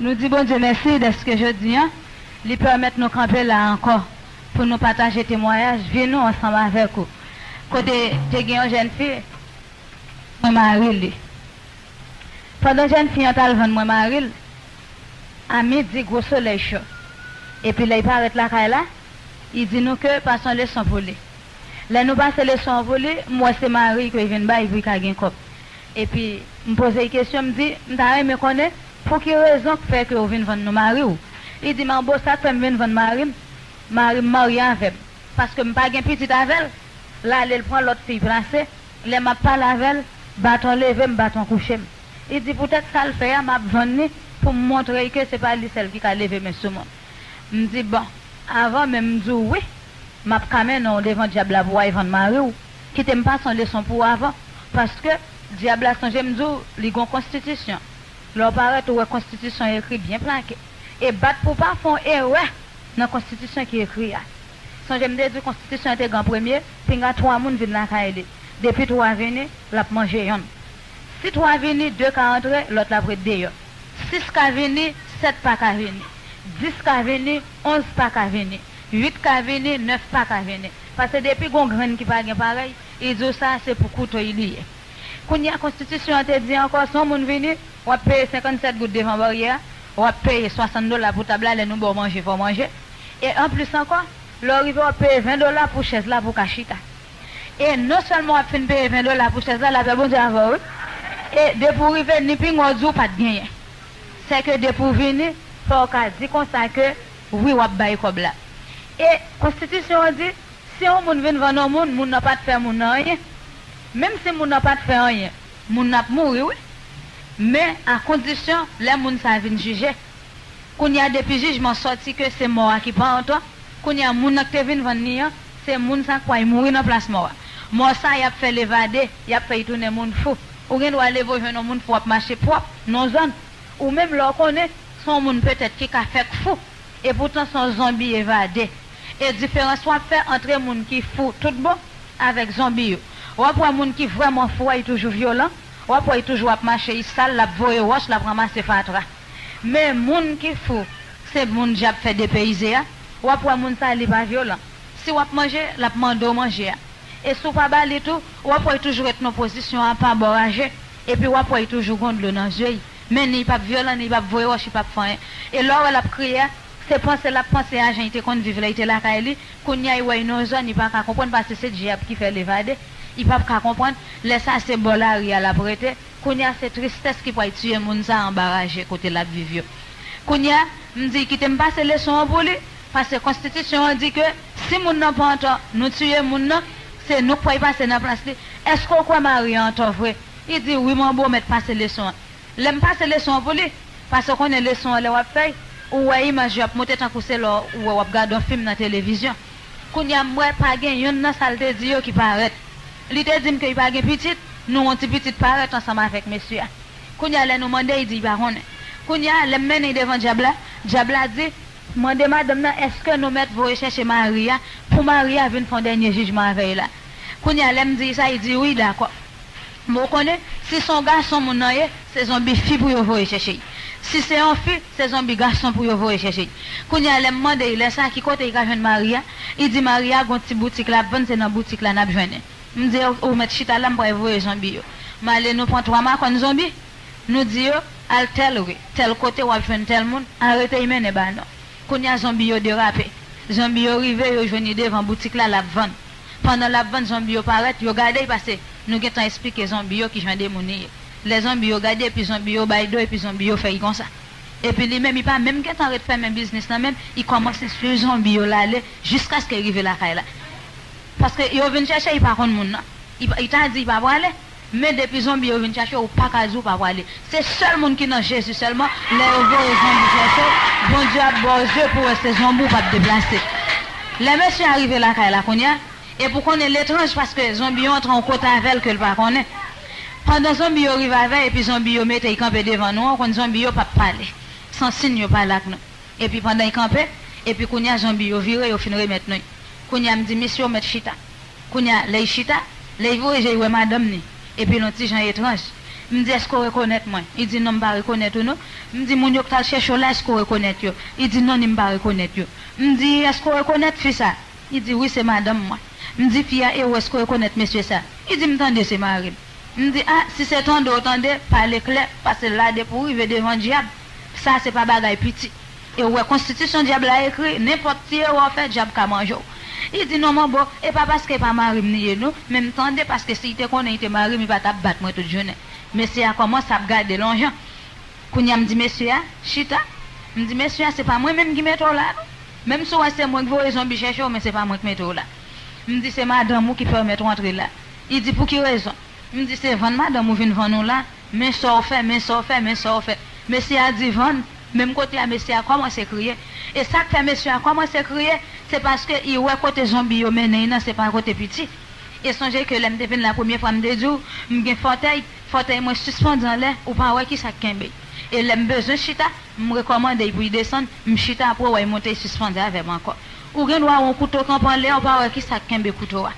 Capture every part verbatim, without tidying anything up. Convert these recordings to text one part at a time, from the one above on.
Nou di Bondye mèsi dèske jodi a, li pèmèt nou kanpe la ankò pou nou pataje temwayaj vi nou ansanm avèk ou. Kote te gen yon jèn fi, mwen mari li. Pandan jèn fi an t al vann mwen mari l, a midi gwo solèy cho. Epi lè l parèt lakay la, li di nou ke pase yon leson pou li. Lè nou pase leson an pou li, m wè se mari l ke l vin bay pou l ka gen kòb. Epi, m poze l kesyon, m di, m ta renmen konnen pou ki rezon k fè ke w vin vann nou mari w. Li di m, Anbo, sa k fè m vin vann mari m, mari m marye avè m. Paske m pa gen pitit avè l, l ale l pran lòt fi l plase. Lè m ap pale avè l, baton leve m, baton kouche m. Li di poutèt sa l fè a, m ap vann li pou m montre l ke se pa li sèl ki ka leve men sou moun. M di, bon, avan menm m di w wi, m ap ka mennen w devan dyab la pou w al vann mari w. Kite m pase yon leson pou w avan, paske dyab la, sonje m di w, li gen yon konstitisyon. Lè w parèt, ou wè konstitisyon ekri byen plake. E bat pou w pa fè yon erè nan konstitisyon ki ekri a. Sonje m te di w konstitisyon an te gen an premye, pinga twa moun vin lakay li. Depi twa vini, l ap manje yonn. Si twa vini, de ka antre, lòt la ap ret deyò. Sis ka vini, sèt pa ka vini. Dis ka vini, onz pa ka vini. Uit ka vini, nèf pa ka vini. Paske depi gon grenn ki pa gen parèy, li di w sa se pou kouto l li ye. Kounye a, konstitisyon an te di ankò, si yon moun vini, w ap peye senkannsèt goud devan baryè a, w ap peye swasant dola pou tab la, lè nou ba w manje, fò w manje. E anplis ankò, lè w rive, w ap peye ven dola pou chèz la pou w ka chita. E non sèlman w ap fin peye ven dola pou chèz la, lapè Bondye avè w, wi. E depi w rive, ni pinga w di w pa t genyen. Sèke depi w vini, fò w ka di konsa ke wi, w ap bay kòb la. E konstitisyon an di, si yon moun vin vann yon moun, moun nan pa t fè moun nan anyen. Menm si moun nan pa t fè anyen, moun nan ap mouri, wi. Men a kondisyon lè moun sa a vin jije. Kounye a, depi jijman sòti ke se mò a ki pa antò, kounye a, moun nan ki te vin vann li an, se moun sa a k pral mouri nan plas mò a. Mò sa a, y ap fè l evade, y ap fè l tounen moun fou. Ou gen dwa leve w jwenn yon moun fou ap mache pwòp nan yon zòn. Ou menm lè w konnen se yon moun petèt ki ka fèk fou, epoutan se yon zonbi evade. E diferans w ap fè antre moun ki fou tout bon avèk zonbi yo. W ap wè moun ki vrèman fou a, li toujou vyolan. W ap wè li toujou ap mache, li sal, l ap voye wòch, l ap ranmase fatra. Men moun ki fou, se moun dyab fè depeyize a. W ap wè moun sa a, li pa vyolan. Si w ap manje, l ap mande w manje a. E si w pa ba li tou, w ap wè l toujou ret nan pozisyon apa, bò raje. Epi w ap wè l toujou gon dlo nan zye l. Men ni l p ap vyolan, ni l p ap voye wòch, li p ap fè anyen. E lè w wè l ap kriye a, se panse l ap panse a jan li te konn viv lè li te lakay li. Kounye a, li wè li nan yon zòn, li pa ka konprann paske se dyab ki fè l evade. Li p ap ka konprann. Lè sa a, se bò lari a l ap rete. Kounye a, se tristès ki pral tiye moun sa a anba raje kote l ap viv yo. Kounye a, m di, kite m pase leson an pou li, paske konstitisyon an di ke si moun nan pa antò, nou tiye moun nan, se nou k pral pase nan plas li. Èske w kwè mari a antò vre? Li di, wi, manbo, mèt pase leson an. Lè m pase leson an pou li, paske w konnen leson an lè w ap fè l, ou wè imaj yo ap monte tankou se lè w wè w ap gade yon fim nan televizyon. Kounye a, m wè pa gen yonn nan sa l te di yo ki parèt. Li te di m ke li pa gen pitit, nou wè yon ti pitit parèt ansanm avèk mesye a. Kounye a, lè nou mande, li di li pa konnen. Kounye a, lè m mennen l devan dyab la, dyab la di, mande madanm nan, èske nou mèt voye chèche mari a, pou mari a vin fè yon dènye jijman avè l la? Kounye a, lè m di l sa, li di wi, dakò. Men w konnen, si se yon gason moun nan ye, se zonbi fi pou yo voye chèche l. Si se yon fi, se zonbi gason pou yo voye chèche l. Kounye a, lè m mande l lè sa a ki kote li ka jwenn mari a, li di mari a gon ti boutik l ap vann, se nan boutik la n ap jwenn li. M di, ou, ou mèt chita la, m pral voye zonbi yo. M ale, nou pran twa makòn zonbi, nou di yo, al tèl ri, tèl kote, w ap jwenn tèl moun, arete l mennen ba nou. Kounye a, zonbi yo derape. Zonbi yo rive, yo jwenn li devan boutik la, l ap vann. Pandan l ap vann, zonbi yo parèt, yo gade l, paske nou gentan esplike zonbi yo ki jan de moun li ye. Lè zonbi yo gade, epi zonbi yo bay do, epi zonbi yo fè l konsa. Epi li menm, li pa menm gentan ret fèmen biznis lan menm, li kòmanse swiv zonbi yo l ale, jiskaske l rive lakay la. Paske yo vin chèche, li pa konn moun nan. Li pa, li ta di li pa prale, men depi zonbi yo vin chèche, ou pa ka di ou pa prale. Se sèl moun ki nan Jezi sèlman, lè yo voye zonbi chèche w, Bondye ap ba w zye pou wè se zonbi ou p ap deplase. Lè mesye a rive lakay la kounye a, epi w konnen letranj, paske zonbi yo antre yon kote avè l ke l pa konnen. Pandan zonbi yo rive avè l, epi zonbi yo mete l kanpe devan nou an, w konn zonbi yo p ap pale. San siy yo pale ak nou. Epi pandan l kanpe, epi kounye a zonbi yo vire, yo fin remèt nou l. Kounye a m di, mesye, w mèt chita. Kounye a, lè l chita, lè l voye je l, l wè madanm ni. Epi l yon ti jan etranj. M di, "Èske w rekonèt mwen?" Li di, "Non, m pa rekonèt ou non." M di, "Moun yo k t al chèche w la, èske w rekonèt yo?" Li di, "Non, ni m pa rekonèt yo." M di, "Èske w rekonèt fi sa?" Li di, "Wi, se madanm mwen." M di, "Fi a, e ou, èske w rekonèt mesye sa?" Li di, "M tande se mari m." M di, "A, si se tande w tande, pale klè, paske la depi w rive devan dyab, sa se pa bagay piti. E w wè konstitisyon dyab la ekri, nenpòt ti erè w fè, dyab ka manje w." Li di, "Non, manbo, e pa paske e pa mari m li ye non, men m tande paske si l te konnen li te mari m, li pa t ap bat mwen tout jounen." Mesye a kòmanse ap gade l yon jan. Kounye a m di mesye a, "Chita." M di, "Mesye a, se pa mwen menm ki mete w la non. Menm si w wè se mwen k voye zonbi chèche w, men se pa mwen k mete w la." M di, "Se madanm ou ki pèmèt w antre la." Li di, "Pou ki rezon?" M di, "Se vann madanm ou vin vann ou la. Men sa w fè, men sa w fè, men sa w fè." Mesye a di vann. Menm kote a, mesye a kòmanse kriye. E sa k fè mesye a kòmanse kriye, se paske li wè kote zonbi yo mennen li nan, se pa kote piti. E sonje ke lè m te vin la premye fwa, m te di w, m gen fòtèy, fòtèy mwen sispann anlè, ou pa wè kisa k kenbe. E lè m bezwen chita, m rekòmande l pou l desann, m chita, apre w wè l monte, l sispann avè m ankò. Ou gen dwa wè yon kouto kanpe anlè a, ou pa wè kisa k kenbe kouto a.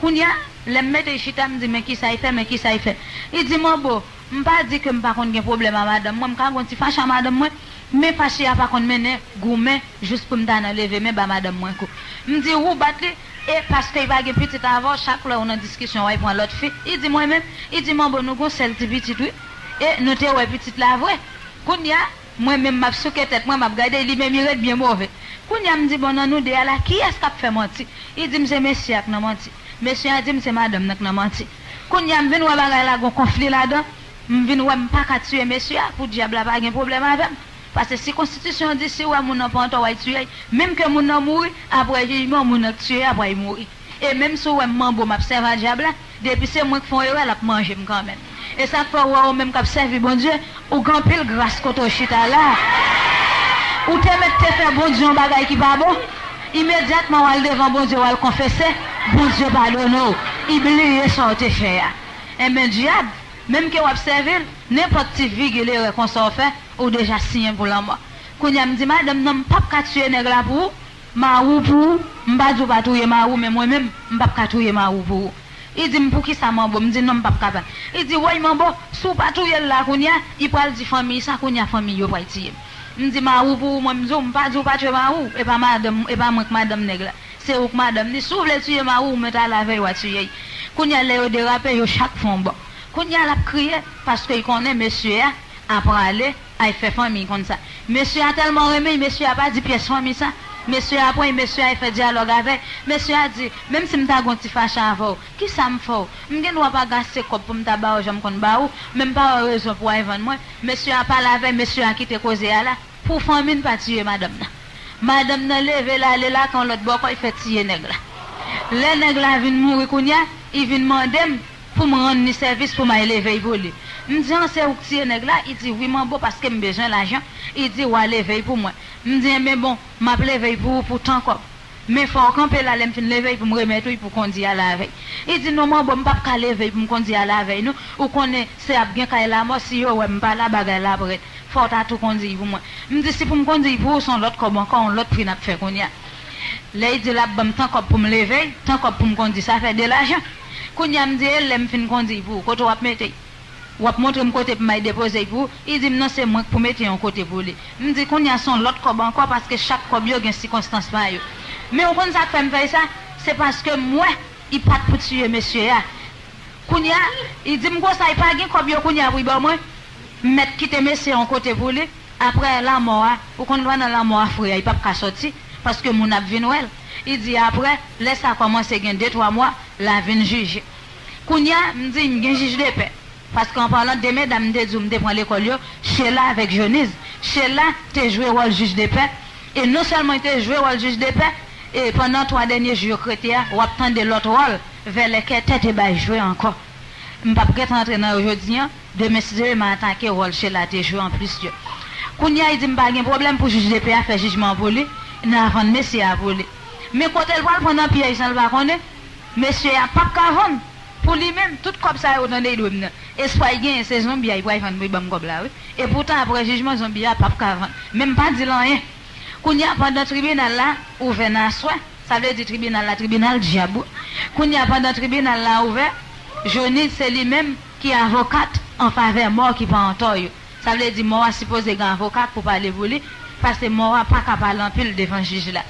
Kounye a, lè m mete l chita, m di, "Men kisa l fè, men kisa l fè." Li di, "Manbo, m pa di ke m pa konn gen pwoblèm a madanm mwen, m ka gen yon ti fache a madanm mwen, men fache a pa konn mennen goumen jis pou m ta nan leve men ba madanm mwen kou." M di, "Ou bat li, e paske l pa gen pitit avè w, chak lè w nan diskisyon, w al pran lòt fi." Li di, "Mwen menm?" Li di, "Manbo, nou gen yon sèl ti pitit, wi. E nou te wè pitit la vre." Kounye a, mwen menm, m ap souke tèt mwen, m ap gade, li menm, li ret byen move. Kounye a, m di, "Bon, nan nou de a la, kiyès k ap fè manti?" Li di m, "Se mesye a k nan manti." Mesye a di m, "Se madanm nan k nan manti." Kounye a, m vin wè bagay la gon konfli ladan. M vin wè m pa ka tiye mesye a pou dyab la pa gen pwoblèm avè m. Paske si konstitisyon di si w wè moun nan pran tò, w al tiye l, menm ke moun nan mouri, apre jijman, moun nan k tiye a pral mouri. E menm si w wè m manbo, m ap sèvi a dyab la, depi se mwen k fè yon erè, l ap manje m kanmenm. E sa k fè w wè ou menm k ap sèvi Bondye, ou gen anpil gras kote w chita la. Ou te mèt te fè Bondye yon bagay ki pa bon, imedyatman w al devan Bondye, w al konfese, Bondye padone w, li bliye sa w te fè a. Enben, dyab, menm ke w ap sèvi l, nenpòt ti vigil erè konsa w fè, ou deja siyen pou lanmò. Kounye a, m di, "Madanm nan, m p ap ka tiye nèg la pou ou, mari w pou ou, m pa di w pa touye mari w, men mwen menm, m p ap ka touye mari w pou ou." Li di m, "Poukisa, manbo?" M di, "Non, m p ap kapab." Li di, "Woy, manbo, si w pa touye l la kounye a, li pral di fanmi sa, kounye a fanmi yo pral tiye m." M di, "Mari w pou ou, mwen, m di w, m pa di w pa tiye mari w, e pa madanm, e pa mwen k madanm nèg la. Se ou k madanm li. Si w vle tiye mari w, ou mèt al avè l, w a tiye l." Kounye a, lè yo derape, yo chak fè yon bò. Kounye a, l ap kriye, paske l konnen mesye a ap prale, al fè fanmi l konn sa. Mesye a tèlman renmen l, mesye a pa di pyès fanmi sa. Mesye a pran l, mesye a fè dyalòg avè l. Mesye a di, "Menm si m ta gen yon ti fache avè w, kisa m fè w? M gen dwa pa gen ase kòb pou m ta ba w jan m konn ba w, men m pa wè rezon pou w al vann mwen." Mesye a pale avè l, mesye a kite koze a la. Pou fanmi n pa tiye madanm nan. Madanm nan leve l ale lakay yon lòt bò, kò l fè tiye nèg la. Lè nèg la vin mouri kounye a, li vin mande m pou m rann li sèvis pou m al leve l pou li. M di, "An, se ou k tiye nèg la?" Li di, "Wi, manbo, paske m bezwen lajan." Li di, "W a leve l pou mwen." M di, "Enben bon, m ap leve l pou ou pou tan kòb. Men fò w kanpe la lè m fin leve l pou m remèt ou l pou w kondi al avè l." Li di, "Non, manbo, m p ap ka leve l pou m kondi al avè l non. Ou konnen se ap gen kay lanmò, si yo wè m pa la, bagay la ap rèd. Fò w ta tou kondi l pou mwen." M di, "Si pou m kondi l pou ou, se yon lòt kòb ankò, yon lòt pri n ap fè kounye a." Lè l di l ap ban m tan kòb pou m leve l, tan kòb pou m kondi, sa fè de lajan. Kounye a, m di, "E lè m fin kondi l pou ou, kote w ap mete l? W ap montre m kote pou m al depoze l pou ou?" Li di m, "Non, se mwen k pou mete yon kote pou li." M di, "Kounye a, se yon lòt kòb ankò, paske chak kòb yo gen sikonstans pa yo. Men ou konn sa k fè m fè l sa? Se paske m wè li pa t pou tiye mesye a." Kounye a, li di m konsa, li pa gen kòb yo kounye a pou l ban mwen. M mèt kite mesye yon kote pou li. Apre lanmò a, ou konn pandan lanmò a fre a, li p ap ka sòti, paske moun ap vin wè l. Li di apre, lè sa kòmanse gen de twa mwa, l a vin jije. Kounye a, m di, m gen jij de pè. Paske an palan de medam m te di w m te pran lekòl yo, Sheila avèk Jonise. Sheila te jwe wòl jij de pè, e non sèlman li te jwe wòl jij de pè, e pandan twa dènye jou yo k rete a, w ap tande lòt wòl, vèlè kètè te bay jwe ankò. M p ap gentan antre nan yo jodi a, demen si Dye vle m a atake wòl Sheila te jwe anplis yo. Kounye a, li di m pa gen pwoblèm pou jij de pè a fè jijman an pou li, n a vann mesye a pou li. Men kote l pral pran nan pyèj lan l pa konnen, mesye a p ap ka vann. Pou li menm, tout kòb sa yo tande li dwe m nan. Espwa l genyen, se zonbi a li pral vann pou li ban m kòb la, wi. Epoutan, apre jijman, zonbi a p ap ka vann. Men m pa di l anyen. Kounye a, pandan tribinal la ouvè nan aswè, sa vle di tribinal la, tribinal dyab, wi. Kounye a, pandan tribinal la ouvè, Jonise, se li menm ki avokat an favè mò ki pa an tò yo. Sa vle di mò a sipoze gen avoka pou pale pou li, paske mò a pa ka pale anpil devan jij la.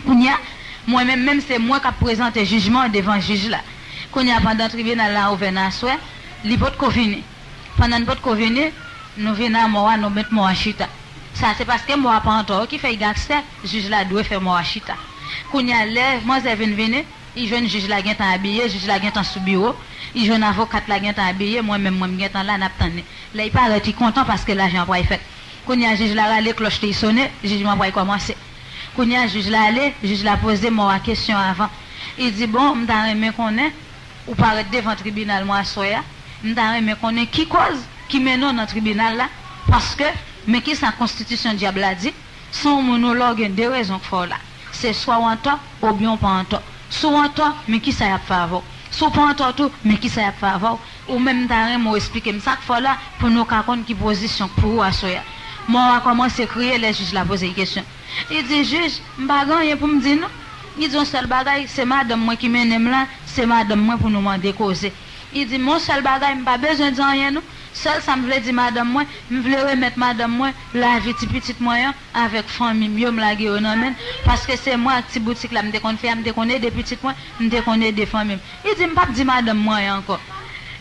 Kounye a, mwen menm, menm se mwen k ap prezante jijman an devan jij la. Kounye a, pandan tribinal la ouvè nan aswè, li potko vini. Pandan n potko vini, nou vin a mò a, nou met mò a chita. Sa se paske mò a pa an tò ki fè l gen aksè, jij la dwe fè mò a chita. Kounye a, lè manzè vin vini, li jwenn jij la gentan abiye, jij la gentan sou biwo, li jwenn avokat la gentan abiye, mwen menm, mwen, m gentan la, n ap tann li. Lè li parèt, li kontan paske lajan an pral fèt. Kounye a, jij la rale klòch li, li sonnen, jijman an pral kòmanse. Kounye a, jij la ale, jij la poze mò a kesyon avan. Li di, bon, m ta renmen konnen, ou parèt devan tribinal mwen aswè a, m ta renmen konnen ki kòz ki mennen w nan tribinal la, paske, men kisa konstitisyon dyab la di, si w moun ou la, w gen de rezon k fè w la. Se swa w an tò, oubyen w pa an tò. Si w an tò, men kisa y ap fè avè w. Si w pa an tò tou, men kisa y ap fè avè w. Ou menm, m ta renmen w esplike m sa k fè w la, pou nou ka konn ki pozisyon k pou ou aswè a. Mò a kòmanse kriye lè jij la poze l kesyon. Li di, jij, m pa gen anyen pou m di nou. Li di yon sèl bagay, se madanm mwen ki mennen m la, se madanm mwen pou nou mande koze. Li di, m yon sèl bagay, m pa bezwen di anyen non. Sèl sa m vle di madanm mwen, m vle remèt madanm mwen lavi ti pitit mwen an avèk fanmi m yo, m lage yo nan men l, paske se mwen ak ti boutik la m te konn fè a, m te konn ede pitit mwen, m te konn ede fanmi m. Li di, m p ap di madanm mwen anyen ankò.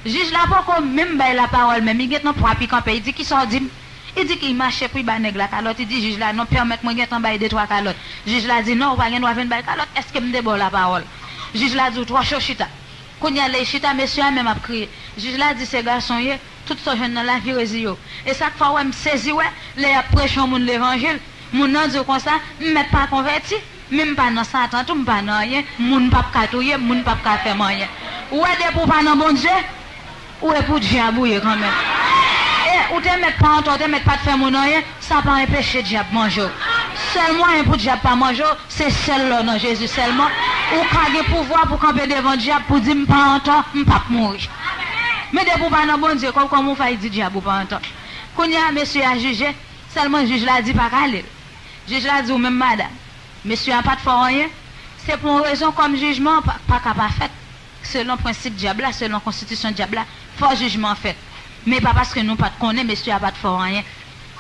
Jij la poko menm bay lapawòl menm, li gentan pwap, li kanpe, li di, kisa w di m? Li di ki mache pou l ba nèg la kalòt, li di jij la, non, pèmèt mwen gentan bay de twa kalòt. Jij la di, non, ou pa gen dwa vin bay kalòt, èske m te ba w lapawòl? Jij la di, ou twò cho chita. Kounye a, lè l chita, mesye a menm ap kriye. Jij la di, se gason w ye, tout sa w jwenn nan lavi reziye w. E sa k fè w wè m sezi wè, lè y ap preche yon moun levanjil, moun nan di w konsa, m mèt pa konvèti, men m pa nan Satan tou, m pa nan anyen, moun p ap ka touye m, moun p ap ka fè m anyen. Ou wè depi w pa nan Bondye, ou e pou dyab ou ye kanmenm. E ou te mèt pa an tò, ou te mèt pa t fè moun anyen, sa pa enpeche dyab manje w. Sèl mwayen pou dyab pa manje w, se sèl lè w nan Jezi sèlman, ou ka gen pouvwa pou kanpe devan dyab pou di, m pa an tò, m p ap mouri. Men depi w pa nan Bondye, kòm, kòman w fè di dyab ou pa an tò? Kounye a, mesye a jije, sèlman jij la di pa ka ale l. Jij la di, ou menm madanm, mesye a pa t fè w anyen, se pou yon rezon kòm jijman an pa, pa ka pa fèt. Selon prensip dyab la, selon konstitisyon dyab la, fò jijman an fèt. Men pa paske nou pa t konnen mesye a pa t fè w anyen.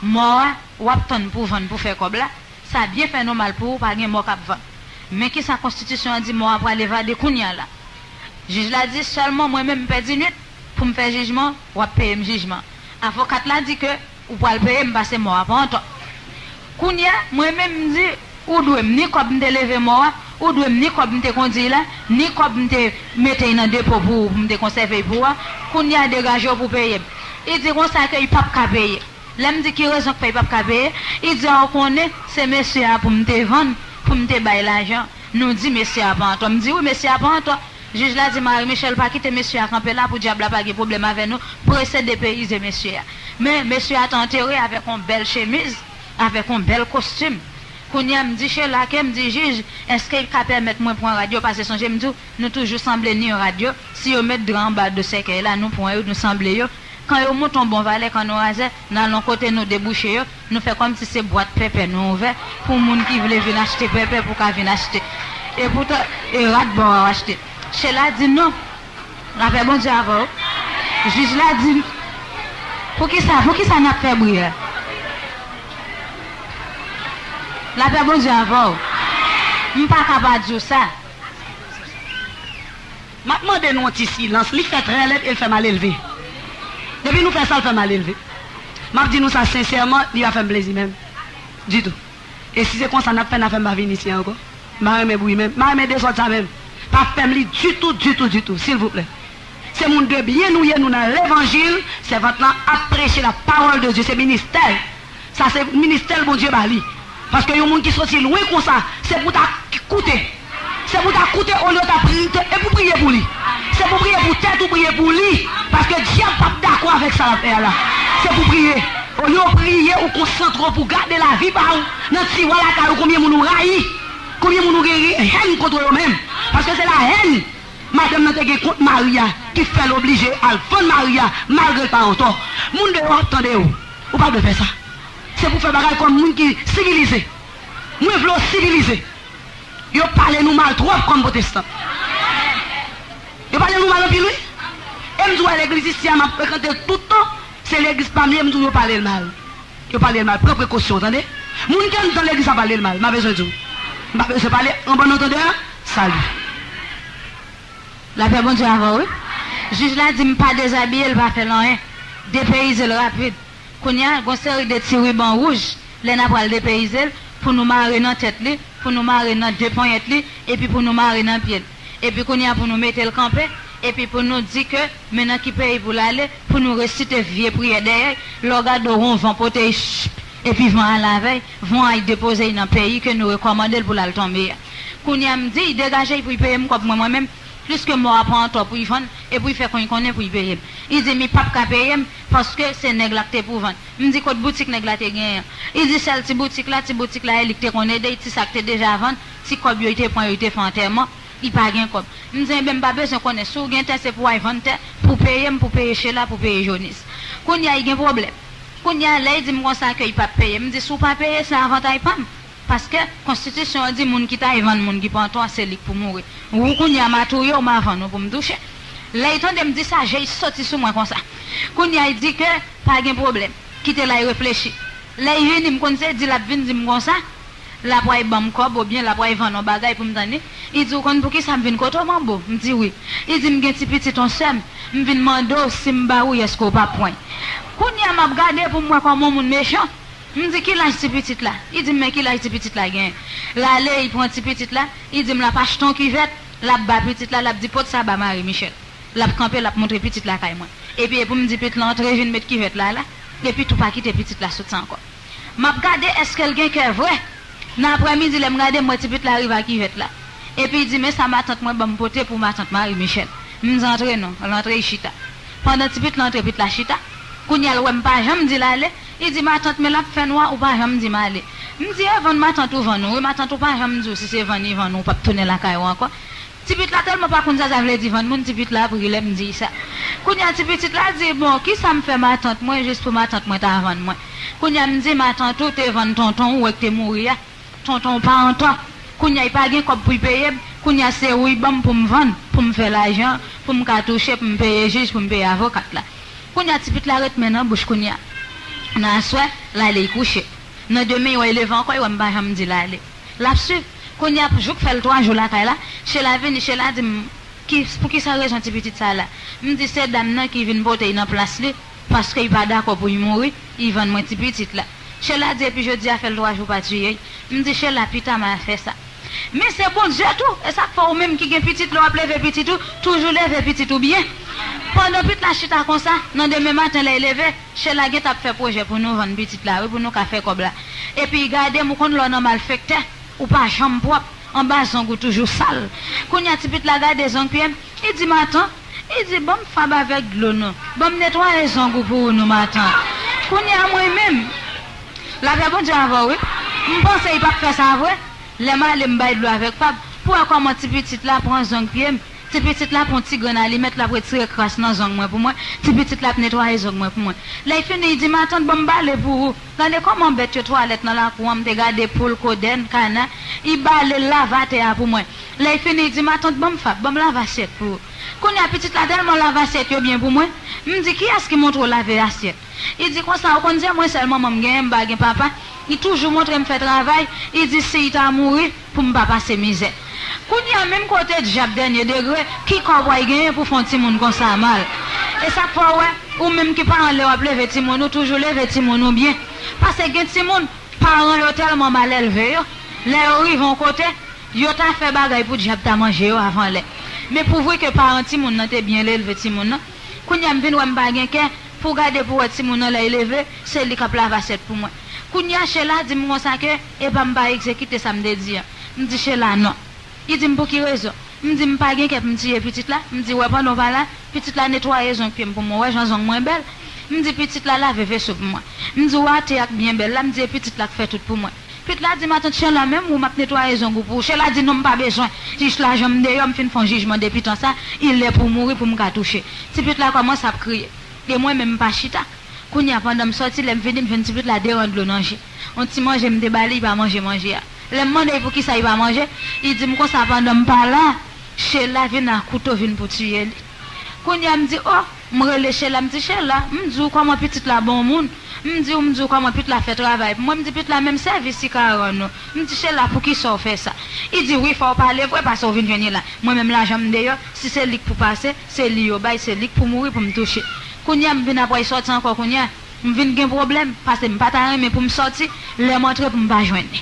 Mò a, w ap tann pou vann pou fè kòb la, sa byen fè nou mal pou ou, pa gen mò k ap vann. Men kisa konstitisyon an di, mò a pral evade kounye a la. Jij la di, sèlman mwen menm m pèdi nwit pou m fè jijman, w ap peye m jijman. Avokat la di ke ou pral peye m pase mò a pa an tò. Kounye a, mwen menm m di, ou dwe m ni kòb m te leve mò a, ou dwe m ni kòb m te kondi la, ni kòb m te mete nan depo pou ou, pou m te konsève pou ou a. Kounye a, degaje w pou peye m. Li di konsa ke li p ap ka peye. Lè m di ki rezon k fè li p ap ka peye, li di a ou konnen, se mesye a pou m te vann, pou m te bay lajan. Nou di mesye a pa an tò. M di wi, mesye a pa an tò. Jij la di, Marie Michelle, pa kite mesye a kanpe la pou dyab la pa gen pwoblèm avè nou. Prese depeyize mesye a. Men mesye a te antere avèk yon bèl chemiz, avèk yon bèl kostim. Kounye a, m di Sheila ke m di, jij, èske l ka pèmèt mwen pran rad yo? Paske sonje m di w, nou toujou sanble ni rad yo. Si yo met dra anba do sèkèy la, nou pran yo, nou sanble yo. Kan yo moute yon bon valè, kan nou razè, n al yon kote nou debouche yo, nou fè kòmsi se bwat pèpè nou ouvè pou moun ki vle vin achte pèpè pou ka vin achte. Epoutan, e rad bò a w achte. Sheila di non. Lapè Bondye avè w. Jij la di, poukisa, poukisa n ap fè bri a? Lapè Bondye avè w. M pa ka pa di w sa. M ap mande nou yon ti silans. Li fè trè lèd e l fè malelve. Depi nou fè sa, l fè malelve. M ap di nou sa sensèman, li pa fè m plezi menm. Ditou. E si se konsa n ap fè, n a fè m pa vin isi ankò. M pa renmen bri menm. M pa renmen dezòd sa menm. Pa fè m li ditou, ditou, ditou, silvouplè. Se moun de byen nou ye, nou nan levanjil, sèvant lan ap preche la pawòl de Dye, se ministè l. Sa se ministè l Bondye ba li. Paske yon moun ki soti lwen konsa, se pou ta k-, koute. Se pou ta koute olye w ta pri-, te, e pou priye pou li. Se pou priye pou tèt ou, priye pou li. Paske dyab p ap dakò avèk sa l ap fè a la. Se pou priye. Olye w priye, ou konsantre w pou gade lavi pa w nan tiwa lakay ou, konbyen moun ou rayi, konbyen moun ou gen hèn kont yo menm. Paske se lahèn madanm nan te gen kont mari a ki fè l oblije al vann mari a malgre l pa an tò. Moun deyò ap tande w. Ou pa dwe fè sa. Se pou fè bagay kòm moun ki sivilize. Mwen vle w sivilize. Yo pale nou mal twòp kòm pwotestan. Yo pale nou mal anpil, wi. E m di w, legliz isi a, m ap frekante l tout tan. Se legliz pa m ye, m di w, yo pale l mal. Yo pale l mal. Pran prekosyon w, tande. Moun ke m di nan legliz la pale l mal, m pa bezwen di w. M pa bezwen pale, an bon antandè, sali. Lapè Bondye avè w, wi. Jij la di m pa dezabiye l, pa fè l anyen. Depeyize l rapid. Kounye a, gon seri de ti riban wouj, lè n a pral depeyize l, pou nou mare nan tèt li, pou nou mare nan de ponyèt li, epi pou nou mare nan pye l. Epi kounye a, pou nou mete l kanpe, epi pou nou di ke, men nan ki peyi pou l ale, pou nou resite vye priyè dèyè, lè w gade w, gon van pote l, ch, epi van al avè l, van al depoze l nan peyi ke nou rekòmande l pou l al tonbe a. Kounye a, m di, degaje l pou l peye m kòb mwen, mwen menm, pliske mò a pa antò pou l vann, e pou l fè konn konnen pou l peye m. Li di m li p ap ka peye m, paske se nèg la k te pou vann. M di, kot boutik nèg la te genyen an? Li di, sèl ti boutik la, ti boutik la, e li k te konn ede l, ti sa k te deja vann, ti kòb yo, li te pran yo, li te fè antèman, li pa gen kòb. M di, enben, m pa bezwen konnen, si w gen tè, se pou w al vann tè, pou peye m, pou peye Chela, pou peye Jonis. Kounye a, li gen pwoblèm. Kounye a, lè li di m konsa ke li p ap peye, m di, si w pa peye, se avantay pa m. Paske konstitisyon an di moun ki ta al vann moun ki pa antò a, se li k pou mouri. Ou kounye a, m a touye w, m a vann ou pou m touche. Lè li tande m di sa, je l soti sou mwen konsa. Kounye a, li di ke pa gen pwoblèm. Kite l al reflechi. Lè li vini, m konn se di l ap vin di m konsa, l ap al ban m kòb oubyen l ap al vann yon bagay pou m tann li. Li di, ou konn poukisa m vin kote w, manbo? M di, wi. Li di, m gen ti pitit yon sè m, m vin mande w si m ba ou l, èske w p ap pran l? Kounye a, m ap gade pou m wè kòman yon moun mechan. M di, ki laj ti pitit la? Li di m, men ki laj ti pitit la genyen? L ale, li pran ti pitit la, li di m l ap achte yon kivèt, l ap ba pitit la, l ap di, pot sa ba Marie Michel. L ap kanpe, l ap montre pitit la kay mwen. Epi e pou m di pitit la antre vin met kivèt la la, epi tou pa kite pitit la soti ankò. M ap gade èske l gen kè vre. Nan aprèmidi, lè m gade, m wè ti pitit la rive ak kivèt la. Epi li di, men sa matant mwen ban m pote pou matant Marie Michel. M di, antre non, l antre, li chita. Pandan ti pitit la antre, pitit la chita. Kounye a, l wè m pa janm di l ale. Li di, matant, men l ap fè nwa, ou pa janm di m ale. M di, e vann matant ou vann ou, wi, matant ou pa janm di w si se vann li vann ou, ou p ap tounen lakay ou ankò. Ti pitit la tèlman pa konn sa sa vle di vann moun, ti pitit la ap ri lè m di sa. Kounye a, ti pitit la di, bon, kisa m fè matant mwen jis pou matant mwen ta vann mwen? Kounye a, m di, matant ou te vann tonton ou, wè k te mouri a. Tonton w pa antò. Kounye a, li pa gen kòb pou l peye m. Kounye a, se ou l ban m pou m vann, pou m fè lajan, pou m ka touche, pou m peye jij, pou m peye avokat la. Kounye a, ti pitit la ret men nan bouch kounye a. Nan aswè, l ale, l kouche. Nan demen, l wè l leve ankò, l wè m pa janm di l ale. L ap swiv. Kounye a, jou k fè l twa jou lakay la, Chela vini, Chela di m, ki, pou ki sa rezon ti pitit sa la? M di, se dam nan ki vin pote l nan plas li, paske li pa dakò pou l mouri, li vann mwen ti pitit la. Chela di, epi jodi a fè l twa jou pa tiye l. M di, Chela, pita m a fè sa. Men se Bondye tou, e sa k fè ou menm ki gen pitit, lè w ap leve pitit ou, toujou leve pitit ou byen. Pandan pitit la chita konsa, nan demen maten lè l leve, Chela gentan ap fè pwojè pou nou vann pitit la, wi, pou nou ka fè kòb la. Epi gade m, ou konn lè w nan malfektè, ou pa janm pwòp, anba zong ou toujou sal. Kounye a ti pitit la gade zong pye m, li di, matant, li di, ban m fab avèk dlo non, ban m netwaye zong ou pou ou non, matant. Kounye a mwen menm, lapè Bondye avè w, wi. M panse li p ap fè sa vre. Lè m ale, m bay dlo avèk fab pou wè kòman ti pitit la pran zong pye m. Ti pitit la pran ti grenn alimèt, l ap retire kras nan zong mwen pou mwen. Ti pitit la ap netwaye zong mwen pou mwen. Lè l fini, li di, matant, ban m bale pou ou. Gade kòman bèt yo twalèt nan lakou an, m te gade poul, kodèn, kana. Li bale l lave atè a pou mwen. Lè l fini, li di, matant, ban m fab, ban m lave asyèt pou ou. Kounye a, pitit la tèlman lave asyèt yo byen pou mwen, m di, kiyès ki montre w lave asyèt? Li di konsa, ou konn se mwen sèl manman m genyen, m pa gen papa. Li toujou montre m fè travay, li di si l ta mouri, pou m pa pase mizè. Kounye a, menm kote dyab dènye degre, ki kòb w al genyen pou fè yon timoun konsa mal? E sa k fè w wè, ou menm ki paran, lè w ap leve timoun ou, toujou leve timoun ou byen. Paske gen timoun, paran yo tèlman mal elve yo, lè yo rive yon kote, yo ta fè bagay pou dyab ta manje yo avan lè. Men pouvri ke paran timoun nan te byen elve timoun nan, kounye a m vin wè m pa gen kè pou gade pou wè timoun nan lè l leve, se li k ap lave asyèt pou mwen. Kounye a, Chela di m konsa ke, epa m pa egzekite sa m te di an. M di Chela non. Li di m, pou ki rezon? M di, m pa gen kè pou m tiye pitit la. M di, wè, pandan w pa la, pitit la netwaye zong pye m pou mwen. Wè jan zong mwen bèl. M di, pitit la lave veso pou mwen. M di, wè atè a k byen bèl la. M di, e pitit la k fè tout pou mwen. Pitit la di, matant, Chela, menm ou, m ap netwaye zong ou pou ou. Chela di, non, m pa bezwen. Jis lajan m deyò, m fin fè yon jijman depi tan sa, li lè pou mouri pou m ka touche. Ti pitit la kòmanse ap kriye. E mwen menm, m pa chita. Kounye a, pandan m sòti, lè m vini, m jwenn ti pitit la deran dlo nan je. Yon ti manje m te ba li, li pa manje manje a. Lè m mande l poukisa li pa manje, li di m konsa, pandan m pa la, Chela vin ak kouto vin pou tiye li. Kounye a m di, o, m rele Chela, m di, Chela, m di w kòman pitit la bon moun. M di w, m di w kòman pitit la fè travay pou mwen. M di, pitit la menm sèvis li ka rann ou. M di, Chela, poukisa w fè sa? Li di, wi, fò w pale vre, paske w vin jwenn li la. Mwen menm lajan m deyò, si se li k pou pase, se li yo bay, se li k pou mouri pou m touche. Kounye a m vin ap wè l sòti ankò kounye a. M vin gen pwoblèm, paske m pa ta renmen pou m sòti, lè m antre pou m pa jwenn li.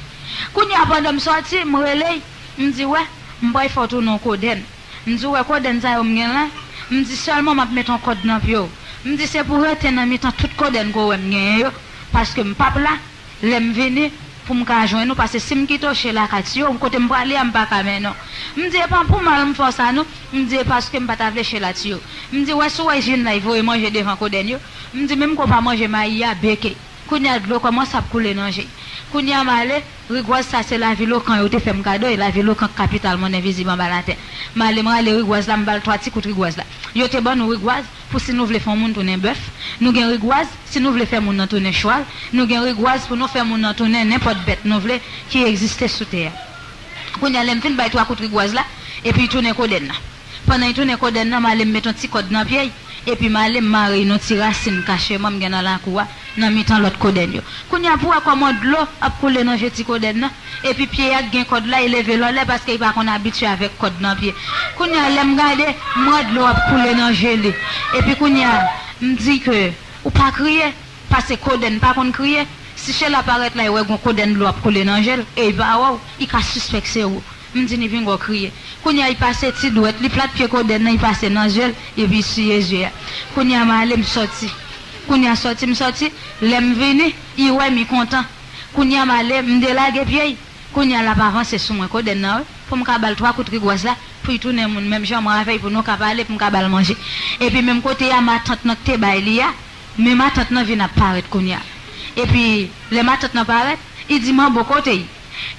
Kounye a pandan m sòti, m rele l, m di, wè, m pral fè w tounen yon kodenn. M di, w wè kodenn sa yo m gen la? M di, sèlman m ap met yon kòd nan pye w. M di, se pou w rete nan mitan tout kodenn ke w wè m genyen yo, paske m p ap la, lè m vini, pou m ka jwenn ou, paske si m kite w, Chela ka tiye w, kote m prale a, m pa ka mennen w. M di, e pa pou mal m fè w sa non, m di, e paske m pa ta vle Chela tiye w. M di, wè, si w wè Jin la, li voye manje devan kodenn yo, m di, menm ke w pa manje mayi a, beke. Kounye a, dlo kòmanse ap koule nan je l. Kounye a, m ale, rigwaz sa, se lavil Okan yo te fè m kado, e lavil Okan k kapital monn envizib anba latè. M ale, m rale rigwaz la, m ba l twa ti kout rigwaz la. Yo te ban nou rigwaz pou si nou vle fè yon moun tounen bèf. Nou gen rigwaz si nou vle fè moun nan tounen chwal. Nou gen rigwaz pou nou fè moun nan tounen nenpòt bèt nou vle ki egziste sou tè a. Kounye a, lè m fin bay twa kout rigwaz la, epi l tounen kodenn nan. Pandan l tounen kodenn nan, m ale m met yon ti kòd nan pye l, epi m ale m mare l nan ti rasin kacheman m gen nan lakou a, nan mitan lòt kodenn yo. Kounye a, pou w wè kòman dlo ap koule nan je ti kodenn nan, epi pye a k gen kòd la, li leve l anlè paske li pa konn abitye avèk kòd nan pye. Kounye a, lè m gade, m wè dlo ap koule nan je li. Epi kounye a, m di ke, ou pa kriye, paske kodenn pa konn kriye. Si Chela parèt la, li wè gon kodenn dlo ap koule nan je l, e li pa wè w, li ka sispèk se ou. M di, li vin gwo kriye. Kounye a, li pase ti dwèt, li plat pye kodenn nan, li pase nan je l, epi li siye je a. Kounye a, m ale, m sòti. Kounye a, sòti, m sòti. Lè m vini, li wè m, li kontan. Kounye a, m ale, m delage pye l. Kounye a, l ap avanse sou mwen, kodenn nan, wi, pou m ka ba l twa kout rigwaz la, pou l tounen moun menm jan mwen avè l, pou nou ka pale, pou m ka ba l manje. Epi menm kote a, matant nan ki te bay li a, men matant nan vin ap parèt kounye a. Epi, lè matant nan parèt, li di, manbo, kote l?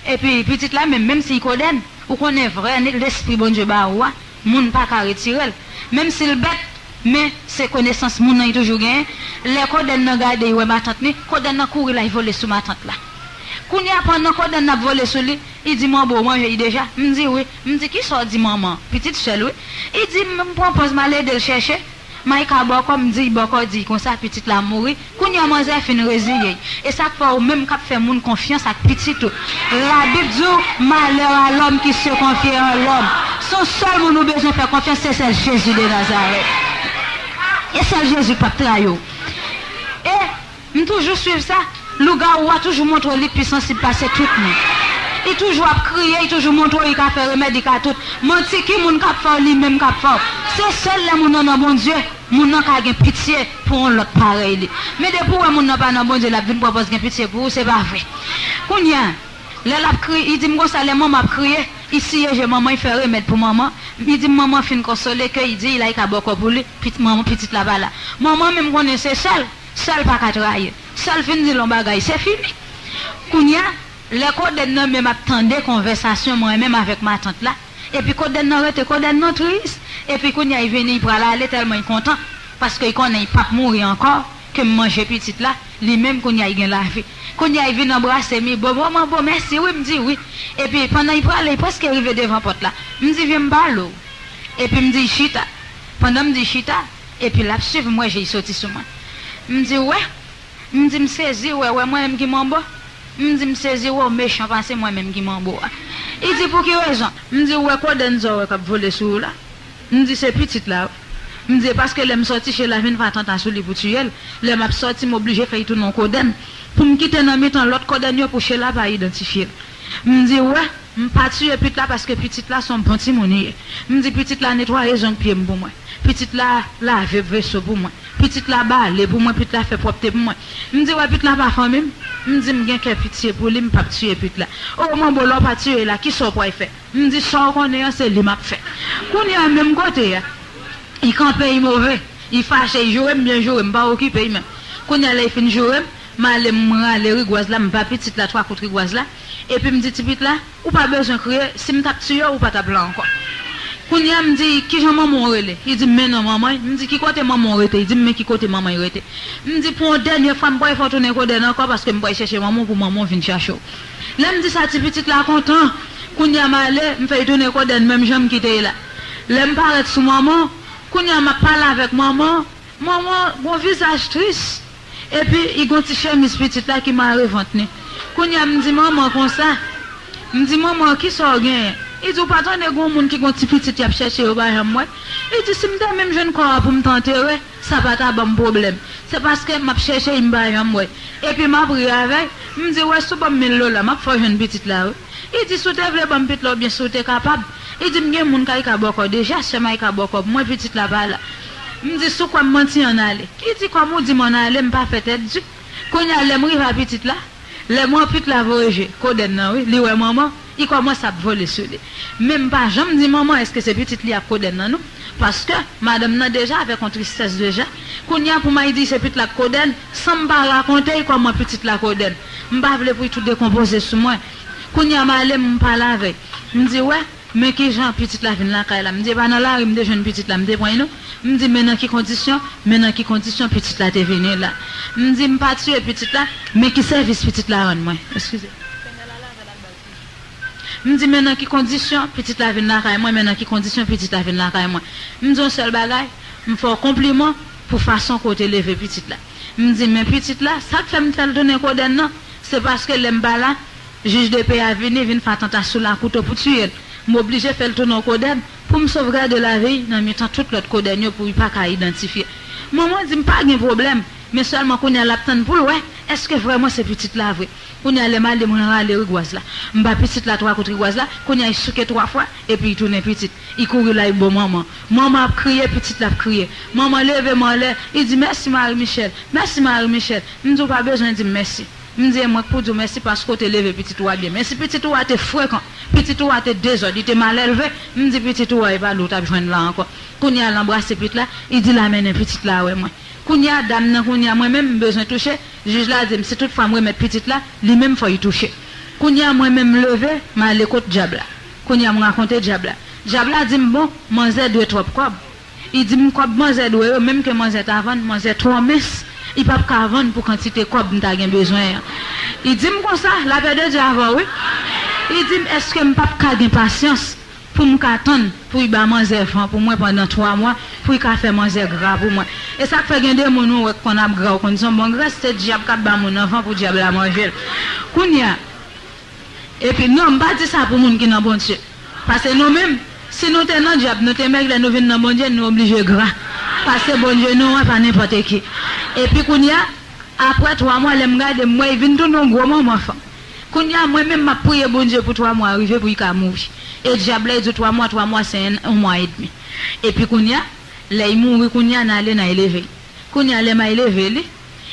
Epi, pitit la menm, menm si l kodenn, ou konnen vrè lespri Bondye ba ou a, moun pa ka retire l. Menm si l bèt, men se konesans moun nan li toujou genyen. Lè kodenn nan gade, li wè matant li, kodenn nan kouri la, li vole sou matant la. Kounye a, pandan kodenn nan ap vole sou li, li di, manbo, ou manje li deja? M di, wi. M di, kisa w di manman? Pitit sè l, wi. Li di, m pran pòz m al ede l chèche. Mayka bòkò, m di l bòkò, di l konsa, pitit la mouri. Kounye a, manzè fin reziye l. E sa k fè ou menm k ap fè moun konfyans ak pitit ou. Labib di w, malheur à l'homme qui se confie en l'homme. Se yon sèl moun ou bezwen fè konfyans, se sèl Jezi de Nazarèt. E sèl Jezi k p ap trayi w. E m toujou swiv sa. Lougawou a toujou montre w li pi sansib pase tout moun. Li toujou ap kriye, li toujou montre w li ka fè remèd, li ka tout. Manti ki moun k ap fè w, li menm k ap fè w. Se sèl lè moun nan nan Bondye, moun nan ka gen pitye pou yon lòt parèy li. Men depi w wè moun nan pa nan Bondye, l ap vin pwopòz gen pitye pou ou, se pa vre. Kounye a, lè l ap kriye, li di m konsa, lè manman ap kriye, li siye je manman, li fè remèd pou manman. Li di m manman fin konsole ke li di l la, li ka bòkò pou li, pit-, manman, pitit la pa la. Manman menm konnen se sè l, sè l pa ka trayi l. Sè l fin di l yon bagay, se fini. Kounye a, lè kodenn nan menm ap tande konvèsasyon mwen menm avèk matant la, epi kodenn nan rete, kodenn nan tris, epi kounye a, li vini, li pral ale tèlman li kontan, paske li konnen li p ap mouri ankò, ke m manje pitit la, li menm kounye a, li gen lavi. Kounye a, li vin anbrase m, li, bobo, manbo, mèsi, wi, m di wi. Epi, pandan li prale, li prèske rive devan pòt la. M di, vyen m pale w. Epi, m di l chita. Pandan m di l chita, epi l ap swiv m, wè je l soti sou mwen. M di, wè, M di, m sezi, wè, wè mwen menm ki manbo. M di, m sezi, wè w mechan pase mwen menm ki manbo a. Li di, pou ki rezon? M di, w wè kodenn sa w wè k ap vole sou ou la? M di, se pitit la, wi. M di, e paske lè m sòti, Chela vin fè atanta sou li pou tiye l. Lè m ap sòti, m oblije fè l tounen yon kodenn. Pou m kite nan mitan lòt kodenn yo pou Chela pa idantifye l. M di, wè, m pa tiye pitit la paske pitit la se yon bon timoun li ye. M di, pitit la netwaye zong pye m pou mwen. Pitit la lave veso pou mwen. Pitit la bale pou mwen, pitit la fè pwòpte pou mwen. M di, wè, pitit la pa fanmi m. M di, m gen kè pitye pou li, m p ap tiye pitit la. O, manbo, lè w pa tiye la, kisa w pral fè? M di, sa w konnen an, se li m ap fè. Kounye a, menm kote a, li kanpe, li move, li fache, li joure m, byen joure m, m pa okipe li menm. Kounye a, lè li fin joure m, m ale, m rale rigwaz la, m ba pitit la twa kout rigwaz la, epi m di, ti pitit la, ou pa bezwen kriye, si m t ap tiye w, ou pa t ap la ankò. Kounye a, m di, kijan manman w rele? Li di m, men non manman l. M di, ki kote manman w rete? Li di m, men ki kote manman l rete. M di, pou yon dènye fwa, m pral fè w tounen kodenn ankò, paske m pral chèche manman w pou manman w vin chache w. Lè m di sa, ti pitit la kontan. Kounye a, m ale, m fè l tounen kodenn menm jan m kite l la. Lè m parèt sou manman w, Kounye a m ap pale avèk manman, manman gon vizaj tris. Epi, li gon ti chemiz pitit la ki mare vant li. Kounye a, m di manman konsa, m di, "Manman, kisa w genyen?" Li di, "Ou pa tande gon moun ki gon ti pitit y ap chèche, yo pa janm wè?" Li di, "Si m te menm jwenn kò a pou m t antere, sa pa ta ban m pwoblèm. Se paske m ap chèche, m pa janm wè." Epi, m ap ri avè l. M di, "Wè, si w ban m mil dola, m ap fè w jwenn pitit la, wi." Li di, "Si w te vle ban m pitit la, oubyen si w te kapab." Li di, "M gen moun k al ka bò kò deja, sè m al ka bò kò pou mwen, pitit la pa la." M di, "Si w kwè m manti, ann ale." Li di, "Kòm ou di m ann ale, m pa fè tèt di." Kounye a, lè m rive a pitit la, lè m wè pitit la voye je, kodèn nan, wi, li wè manman, li kòmanse ap vole sou li. Men m pa janm di manman èske se pitit li ak kodèn nan, non. Paske madanm nan deja avèk yon tristès deja. Kounye a, pou m al di se pitit la ak kodèn, san m pa rakonte l kòman pitit la kodèn. M pa vle pou l tou dekonpoze sou mwen. Kounye a, m ale, m pale avè l. M di, "Wè, men kijan pitit la vin lakay la." M di, "E pa nan lari m te jwenn pitit la, m te pran l, non." M di, "Men nan ki kondisyon, men nan ki kondisyon pitit la te vini la." M di, "M pa tiye pitit la, men ki sèvis pitit la rann mwen?" Eskize. M di, "Men nan ki kondisyon pitit la vin lakay mwen, men nan ki kondisyon pitit la vin lakay mwen." M di yon sèl bagay, m fè w konpliman pou fason ke w te leve pitit la. M di, "Men pitit la, sa k fè m fè l tounen kodèn nan, se paske lè m pa la, jij de pe a vini, vin fè atantasyon la kouto pou tiye l. M oblije fè l tounen yon kodèn pou m sovgade lavi l nan mitan tout lòt kodèn yo pou li pa ka idantifye." Manman di, "M pa gen pwoblèm, men sèlman kounye a l ap tann pou l wè èske vrèman se pitit la vre." Kounye a, lè m ale, mwen rale rigwaz la. M ba pitit la twa kout rigwaz la, kounye a, li souke twa fwa, epi li tounen pitit. Li kouri la, li bo manman. Manman ap kriye, pitit la ap kriye. Manman leve m anlè, li di, "Mèsi, Marie Michel. Mèsi, Marie Michel." M di, "Ou pa bezwen di m mèsi." M di, "E mwen k pou di w mèsi paske w te leve pitit ou a byen. Men si pitit ou a te frekan, pitit ou a te dezòd, li te mal elve, m di pitit ou a, e pa li w t ap jwenn la ankò." Kounye a, l anbrase pitit la, li di l a mennen pitit la wè mwen. Kounye a, dam nan, kounye a, mwen menm, m bezwen touche. Jij la di m, si tout fwa m remèt pitit la, li menm fò li touche. Kounye a, mwen menm, m leve, m ale kot dyab la. Kounye a, m rakonte dyab la. Dyab la di m, "Bon, manzè dwe twòp kòb." Li di m, "Kòb manzè dwe yo, menm ke manzè ta vann, manzè twò mens, li p ap ka vann pou kantite kòb m ta gen bezwen an." Li di m konsa, lapè de Dye avè w, wi. Li di m, "Èske m p ap ka gen pasyans pou m ka tann pou li ba manzè van pou mwen pandan twa mwa, pou li ka fè manzè gra pou mwen?" E sa k fè gen de moun ou wè k konn ap gra, ou konn se yon bon grès, se dyab k ap ba moun nan van pou dyab la manje l. Kounye a, epi non, m pa di sa pou moun ki nan Bondye. Paske nou menm, si nou te nan dyab, nou te mèg, lè nou vin nan Bondye, nou oblije gra. Paske Bondye nou an pa nenpòt ki. Epi kounye a, apre twa mwa, lè m gade, m wè li vin tounen yon gwo manman fanm. Kounye a, mwen menm, m ap priye Bondye pou twa mwa rive pou li ka mouri. E dyab la, li di twa mwa, twa mwa, se yon, yon mwa edmi. Epi kounye a, lè li mouri, kounye a, n ale, n al leve li. Kounye a, lè m al leve li,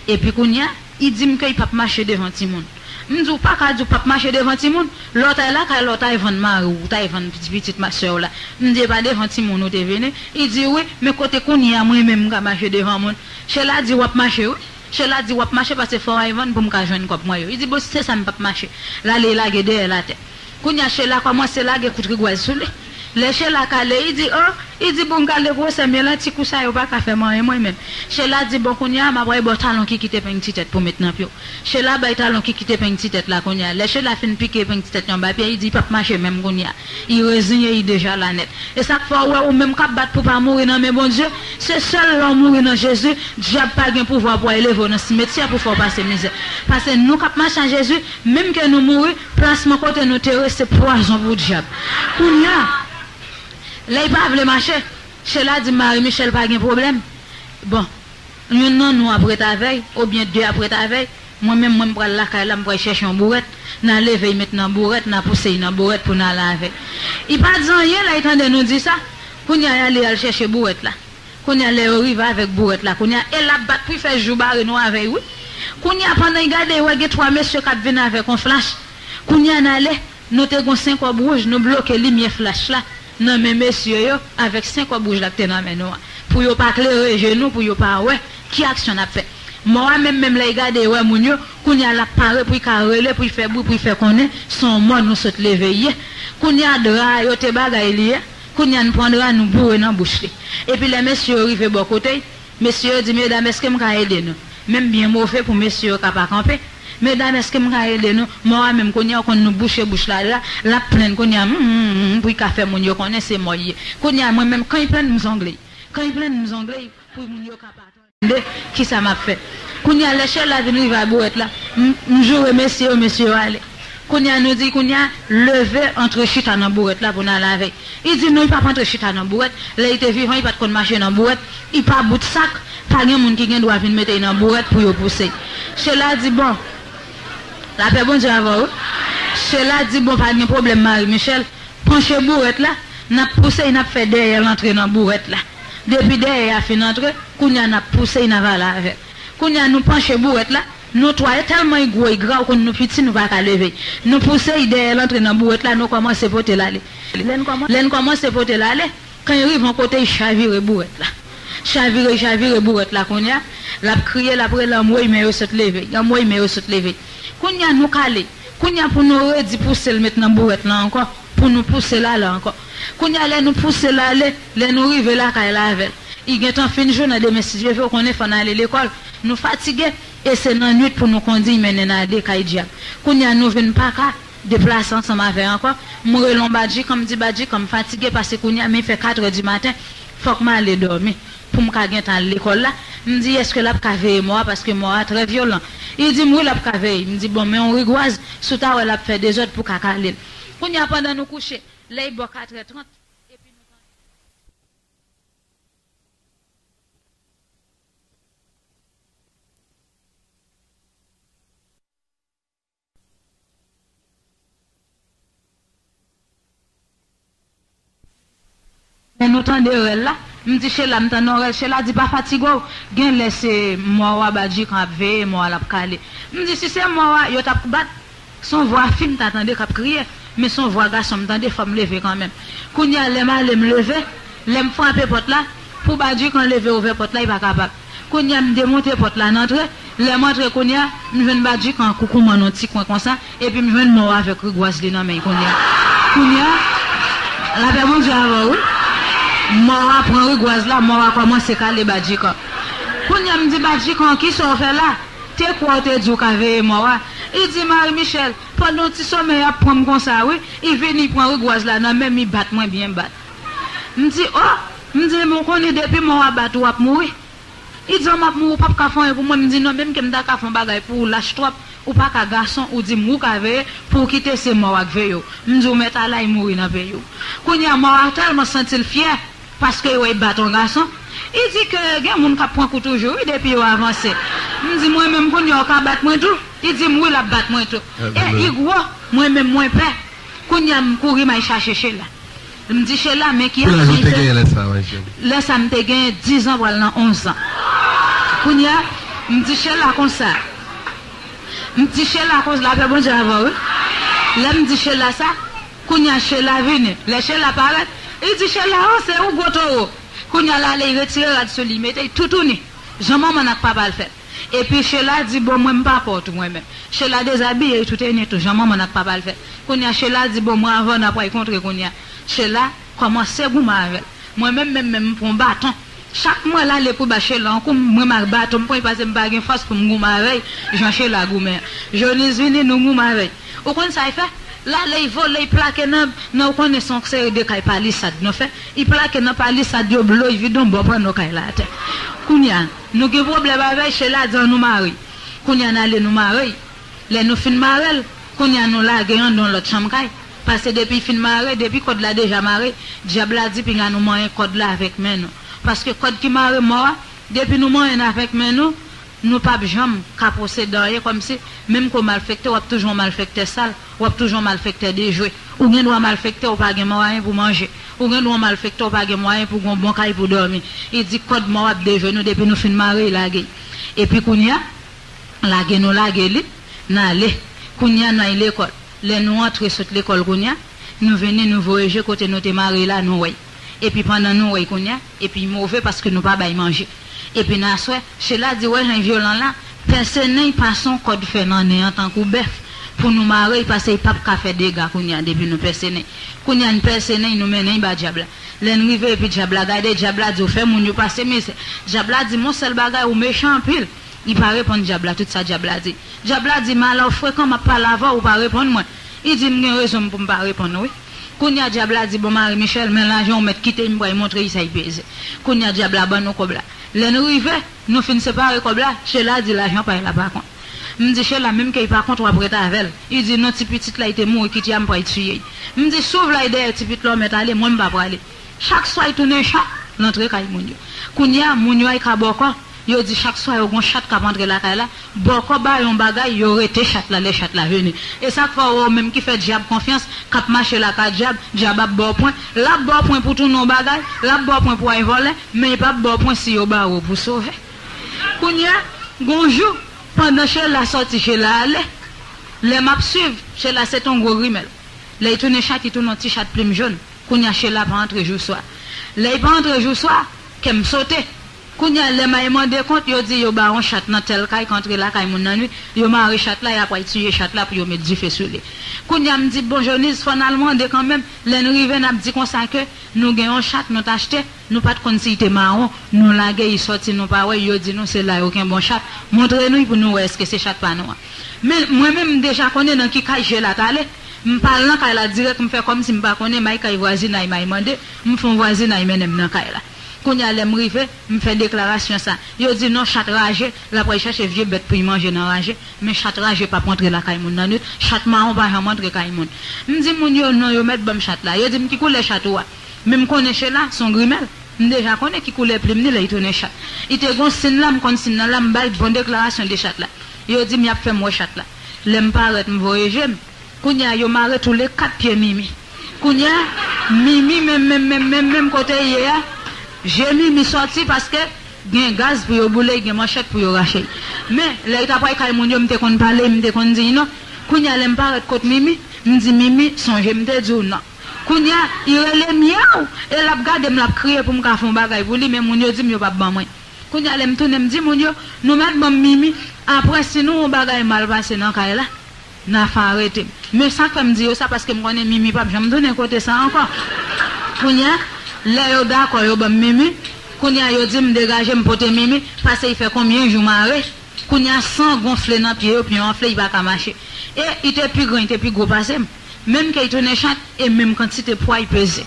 epi kounye a, li di m ke li p ap mache devan timoun. M di, "Ou pa ka di w p ap mache devan timoun. Lè w t al lakay la, w t al vann mari w, w t al vann pitit, pitit ma sè w la." M di, "E pa devan timoun ou te vini?" Li di, "Wi, men kote kounye a mwen menm m ka mache devan moun?" Chela di, "W ap mache, wi." Chela di, "W ap mache paske fò w al vann pou m ka jwenn kòb mwen yo." Li di, "Bon, si se sa, m p ap mache." L ale, li lage dèyè l atè. Kounye a, Chela kòmanse lage kout rigwaz sou li. Lè Chela kale, li di, "O," li di, "Bon, gade gwosè m ye la, ti kou sa yo pa ka fè m anyen mwen menm." Chela di, "Bon, kounye a, m ap al ba w talon ki kite peng ti tèt pou w met nan pye w." Chela bay talon ki kite peng ti tèt la kounye a. Lè Chela fin pike peng ti tèt li anba pye, li di, "Li p ap mache menm kounye a." Li reziye, li deja la nèt. E sa k fè w wè ou menm k ap bat pou w pa mouri nan men Bondye, se sèl lè w mouri nan Jezi, dyab pa gen pouvwa pou al leve w nan simetyè pou fè w pase mizè. Paske nou k ap mache ak Jezi, menm ke nou mouri, plasman kote nou tere se pwazon pou dyab. Kounye a, lè li pa vle mache, Chela di Marie Michel pa gen pwoblèm. Bon, youn nan nou ap ret avè l, oubyen de ap ret avè l. Mwen menm, mwen, m pral lakay la, m pral chèche yon bourèt. N a leve l met nan bourèt, n a pouse l nan bourèt pou n al avè l. Li pa di anyen lè l tande nou di sa. Kounye a, l ale, l al chèche bourèt la. Kounye a, lè yo rive avèk bourèt la, kounye a, e l ap bat pou l fè jou bare nou avè l, wi. Kounye a, pandan l gade, l wè gen twa mesye k ap vin avèk yon flach. Kounye a, n ale, nou te gon senk kòb wouj, nou bloke limyè flach la nan men mesye yo avèk senk kòb wouj la k te nan men nou an, pou yo pa klere je nou, pou yo pa wè ki aksyon n ap fè. Mò a menm, menm lè l gade, l wè moun yo, kounye a, l ap pare pou l ka rele, pou l fè bri, pou l fè konnen se yon mò nou sot leve l ye. Kounye a, dra a, yo te bagay li ye. Kounye a, n pran dra, nou boure nan bouch li. Epi lè mesye yo rive bò kote l, mesye yo di, "Medam, èske m ka ede nou?" Men m byen move pou mesye yo ka pa kanpe. "Medam, èske m ka ede nou?" Mò a menm, kounye a, ou konn nou bouche bouch la dra, l ap plenn kounye a, mm, mm, mm, pou l ka fè moun yo konnen se mò l ye. Kounye a, mwen menm, kan l plenn, m zongle l. Kan y plenn m zongle, pou moun yo ka pa tande, kisa m ap fè? Kounye a, lè Chela vin rive a bourèt la, m, m joure mesye yo, mesye yo ale. Kounye a, nou di, kounye a, leve, antre chita nan bourèt la pou n al avè y. Li di, non, li p ap antre chita nan bourèt. Lè li te vivan, li pa t konn mache nan bourèt. Li pa bout sak, pa gen moun ki gen dwa vin mete l nan bourèt pou yo pouse l. Chela di, bon, lapè Bondye avè w, wi. Chela di, bon, pa gen pwoblèm, Marie Michelle. Panche bourèt la, n ap pouse y, n ap fè dèyè l antre nan bourèt la. Depi dèyè a fin antre, kounye a n ap pouse y, n ap ale avè l. Kounye a nou panche bourèt la, nou twa, e tèlman y gwo, y gra, ou konn nou piti, nou pa ka leve y. Nou pouse y, dèyè l antre nan bourèt la, nou kòmanse pote l ale. Lè n kòman-, lè n kòmanse pote l ale, kan y rive yon kote, y chavire bourèt la. Chavire, chavire bourèt la kounye a, l ap kriye, l ap rele, anmwey, men yo sot leve y, anmwey, men yo sot leve y. Kounye a nou kale. Kounye a pou nou redi pouse l met nan bourèt la ankò, pou nou pouse l ale ankò. Kounye a lè nou pouse l ale, lè nou rive lakay la avè l, li gentan fin jounen, demen si Dye vle, ou konnen fò n ale lekòl. Nou fatige, e se nan nwit pou nou kondi y mennen n ale kay dyab. Kounye a nou vin pa ka deplase ansanm avè l ankò. M rele yon Badjikan, m di, Badjikan, m fatige paske kounye a men fè katrè di maten, fòk m ale dòmi pou m ka gentan al lekòl la. M di, èske l ap ka veye mò a paske mò a trè vyolan? Li di m, wi, l ap ka veye. M di, bon, men yon rigwaz, si w ta wè l ap fè dezòd pou w ka kale l. Kounye a pandan nou kouche, lè y bò katrè trant, epi nou tande. Lè nou tande rèl la, m di Chela, m tande yon rèl, Chela di, pa fatige w, gen lè se mò a Badjikan ap veye, mò a l ap kale. M di, si se mò a yo t ap bat, se yon vwa fi m ta tande k ap kriye, men se yon vwa gason m tande, fò m leve kanmenm. Kounye a, lè m ale, m leve, lè m frape pòt la, pou Badjikan leve ouvè pòt la, li pa kapab. Kounye a, m demonte pòt la, n antre. Lè m antre kounye a, m jwenn Badjikan an koukoumann yon ti kwen konsa, epi m jwenn mò a avèk rigwaz li nan men l kounye a. Kounye a, lapè Bondye avè w, wi. Mò a pran rigwaz la, mò a kòmanse kale Badjikan. Kounye a, m di Badjikan, kisa w fè la? Te kwè w te di w ka veye mò a. Li di, Marie Michelle, pandan yon ti somèy ap pran m konsa, wi, li vini, li pran rigwaz la nan men m, li bat mwen byen bat. M di, o! M di, men w konnen depi mò a bat ou, w ap mouri. Li di, o, m ap mouri, ou p ap ka fè anyen pou mwen. M di, non, menm ke m ta ka fè yon bagay pou ou, lach twòp, ou pa ka gason, ou di m ou ka veye, pou w kite se mò a k veye w. M di, ou mèt al, al mouri nan peyi w. Kounye a, mò a tèlman santi l fyè, paske l wè l bat yon gason. Li di ke gen moun k ap pran kou toujou, wi, depi yo avanse. M di, mwen menm, kounye a, w ka bat mwen tou? Li di m, wi, l ap bat mwen tou. E li gwo, mwen menm, mwen pè. Kounye a, m kouri, m al chache Chela. M di Chela, men ki aksyon l fè. Ki laj ou te genyen lè sa, Marie Michelle? Lè sa, m te genyen diz an, pral nan onz an. Kounye a, m di Chela konsa. M di Chela konsa, lapè Bondye avè w, wi. Lè m di Chela sa, kounye a, Chela vini. Lè Chela parèt, li di, Chela, o, se ou gwo towo. Kounye a, l ale, li retire rad sou li, li mete, li toutouni. Jan manman l ak papa l fè. Epi Chela di, bon, mwen, m pa pè w tou, mwen menm. Chela dezabiye, li toutouni tou, jan manman l ak papa l fè. Kounye a, Chela di, bon, mwen, avè w n ap pral kontre kounye a. Chela kòmanse goumen avè l. Mwen menm, menm, menm, m pran yon baton. Chak mwen l ale pou ba Chela yon kou, mwen, m ak baton m pran, paske m pa gen fòs pou m goumen avè l, jan Chela goumen an. Jonis vini, nou goumen avè l. Ou konn sa l fè? L ale, l vole, l plake nan, nan, ou konnen se yon seri de kay palisad nou fè. Li plake nan palisad yo, blo, li vide yon bò panno kay la atè. Kounye a, nou gen pwoblèm avè l, Chela di, ann nou mare l. Kounye a, n ale, nou mare l. Lè nou fin mare l, kounye a, nou lage l anndan yon lòt chanm kay. Paske depi l fin mare, depi kòd la deja mare, dyab la di, pinga nou manyen kòd la avèk men nou. Paske kòd ki mare mò a, depi nou manyen l avèk men nou, nou p ap janm ka posede anyen, kòmsi, menm ke w malfektè, w ap toujou yon malfektè sal, w ap toujou yon malfektè dejwe. Ou gen dwa malfektè, ou pa gen mwayen pou manje. Ou gen dwa malfektè, ou pa gen mwayen pou gen yon bon kay pou dòmi. Li di kòd mò a ap dejwe nou, depi nou fin mare l, lage l. Epi kounye a, lage nou lage li, n ale. Kounye a, n al lekòl. Lè nou antre sot lekòl kounye a, nou vini, nou voye je kote nou te mare l la, nou wè l. Epi pandan nou wè l kounye a, epi l move paske nou pa ba l manje. Epi nan aswè, Chela di, wè jan l vyolan la, pèse nen l, pase yon kòd fè nan nen an tankou bèf pou nou mare l, paske l p ap ka fè dega kounye a depi nou pèse nen l. Kounye a, n pèse nen l, nou mennen l ba dyab la. Lè n rive epi dyab la gade, dyab la di, ou fè moun yo pase mizè. Dyab la di, men yon sèl bagay, ou mechan anpil. Li pa reponn dyab la tout sa dyab la di. Dyab la di, malè w frekan, m ap pale avè w, ou pa reponn mwen. Li di, m gen rezon m pou m pa reponn ou, wi. Kounye a dyab la di, "Bon, Marie Michelle, men lajan w mèt kite, m pral montre y sa y peze." Kounye a dyab la ban nou kòb la. Lè n rive, nou fin separe kòb la, Sheila di, "Lajan pa y la pa kont." M di, "Sheila, menm ke y pa kont, w ap ret avè l." Li di, "Non, ti pitit la, li te mouri, kite a, m pral tiye y." M di, "Si w vle al dèyè ti pitit la, w mèt ale, mwen, m pa prale." Chak swa, li tounen chat, l antre kay moun yo. Kounye a, moun yo ay ka bòkò, yo di chak swa, yo gon chat k ap antre lakay la, bòkò ba yo yon bagay, yo rete chat la, lè chat la vini. E sa k fè w wè w menm ki fè dyab konfyans, k ap mache lakay dyab, dyab ap ba w pwen, l ap ba w pwen pou tounen yon bagay, l ap ba w pwen pou w al vòlè, men li p ap ba w pwen si yo bare w pou sove. Kounye a, gon jou, pandan Sheila sòti, Sheila ale, lè m ap swiv, Sheila se t on gwo grimèl. Lè l tounen chat, li tounen yon ti chat plim jòn. Kounye a, Sheila pa antre jou swa. Lè l pa antre jou swa, kè m sote. Kounye a, lè m ay mande kont, yo di yo ba yon chat nan tèl kay k antre lakay moun nan nwit, yo mare chat la, y ap al tiye chat la pou yo met dife sou li. Kounye a, m di, "Bon, Joniz, fò n al mande kanmenm." Lè n rive, n ap di konsa ke nou gen yon chat, nou t achte, nou pa t konn si l te mawon, nou lage, li sòti, nou pa wè, yo di nou se la yo kenbe yon chat. Montre nou l pou nou wè èske se chat pa nou an. Men, mwen menm, m deja konnen nan ki kay Sheila t ale. M pa al nan kay la dirèk, m fè kòmsi m pa konnen, m al kay vwazinay, m al mande, m fè yon vwazinay mennen m nan kay la. Kounye a, lè m rive, m fè deklarasyon sa. Yo di, "Non, chat raje, l ap al chache vye bèt pou l manje nan raje." Men chat raje p ap antre lakay moun nan nwit, chat mawon pa janm antre kay moun. M di moun yo, "Non, yo mèt ban m chat la." Yo di m, "Ki koulè chat ou a?" Men m konnen Sheila, se yon grimèl. M deja konnen ki koulè plim li lè l tounen chat. Li te gon sin la, m konn sin nan la, m bay bon deklarasyon de chat la. Yo di m y ap fè m wè chat la. Lè m parèt, m voye je m. Kounye a, yo mare tou le kat pye Mimi. Kounye a, Mimi menm, menm, menm, menm, menm kote l ye a, je Mimi sòti paske gen gaz pou yo boule, gen manchèt pou yo rache. Men, lè l t ap al kay moun yo, m te konn pale, m te konn di l non. Kounye a, lè m parèt kot Mimi, m di, "Mimi, sonje m te di w non." Kounye a, li rele m, "Myaw!" E l ap gade m, l ap kriye pou m ka fè yon bagay pou li, men moun yo di m yo p ap ban mwen. Kounye a, lè m tounen, m di moun yo, "Nou mèt ban m Mimi, apre si nou yon bagay mal pase nan kay la, n a fè arete m." Men sa k fè m di yo sa, paske m konnen Mimi p ap janm tounen kote sa ankò. Kounye a, lè yo dakò, yo ban m Mimi. Kounye a, yo di m degaje m pote Mimi, pase l fè konbyen jou mare. Kounye a, san gonfle nan pye yo, pye yo anfle, li pa ka mache. E li te pi gran, li te pi gwo pase m. Menm ke li tounen chat, e menm kantite pwa li peze.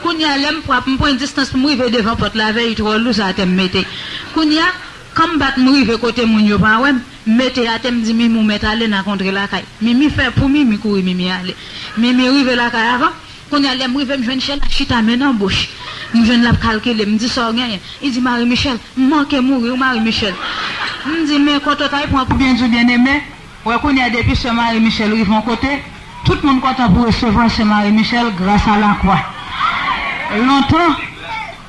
Kounye a, lè m pran, m pran distans pou m rive devan pòt la avè l, li twò lou, se atè m mete l. Kounye a, kan m bat, m rive kote moun yo pa wè m, m mete l atè, m di, "Mimi, ou mèt ale, n a kontre lakay." Mimi fè pou Mimi kouri, Mimi ale. Mimi rive lakay avan. Kounye a, lè m rive, m jwenn Sheila chita men nan bouch. M jwenn l ap kalkile, m di, "Sa w genyen?" Li di, "Marie Michelle, m manke mouri wi, Marie Michelle." M di, "Men kote w t al pran pou byen di w, byeneme?" Wè kounye a, depi sè Marie Michelle rive yon kote, tout moun kontan pou resevwa sè Marie Michelle gras a lakwa. Lontan,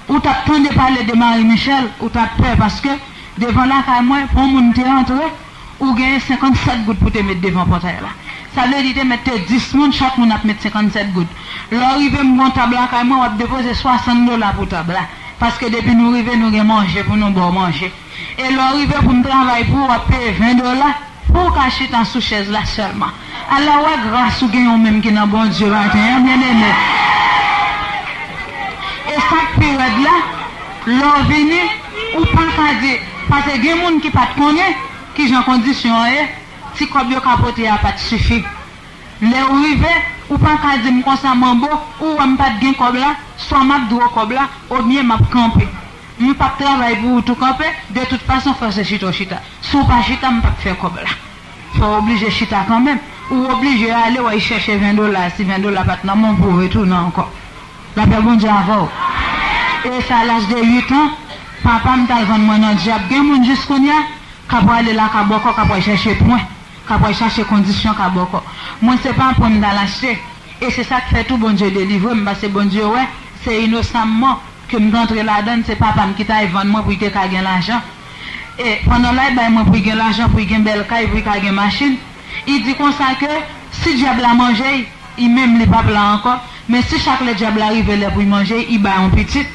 ou t ap tande pale de Marie Michelle, ou t ap pè, paske devan lakay mwen, pou yon moun te antre, ou genyen senkannsèt goud pou te met devan pòtay la. Sa vle di, te mèt te dis moun, chak moun ap met senkannsèt goud. Lè w rive, m gon tab lakay mwen, w ap depoze swasant dola pou tab la. Paske depi nou rive, nou gen manje pou nou ba w manje. E lè w rive pou m travay pou ou, w ap peye ven dola pou w ka chita sou chèz la sèlman. Alò, wè gras ou gen ou menm ki nan Bondye maten an, byeneme. E sa k pi rèd la, lè w vini, ou pa ka di, paske gen moun ki pa t konnen kijan kondisyon an ye, ti kòb yo ka pote a pa t sifi. Lè w rive, ou pa ka di m konsa, "Manbo, ou wè m pa t gen kòb la, swa m ap dwe w kòb la, oubyen m ap kanpe. M p ap travay pou ou tou kanpe, de tout fason, fò se chita w chita. Si w pa chita, m p ap fè kòb la." Fò w oblije chita kanmenm. Ou oblije ale, w al chèche ven dola, si ven dola pa t nan men w pou w retounen ankò. Lapè Bondye avè w. E sa, laj de uit an, papa m t al vann mwen nan dyab. Gen moun jis kounye a, k ap prale lakay bòkò, k ap al chèche pwen, k ap al chache kondisyon ka bòkò. Mwen, se pa pwen m t al achte. E se sa k fè tou Bondye delivre m, paske Bondye wè, se inosamman ke m t antre ladan l, se papa m ki t al vann mwen pou l te ka gen lajan. E pandan l al bay mwen pou l gen lajan, pou l gen bèl kay, pou l ka gen machin, li di konsa ke si dyab la manje l, li menm li p ap la ankò, men si chak lè dyab la rive lè pou l manje l, li bay yon pitit,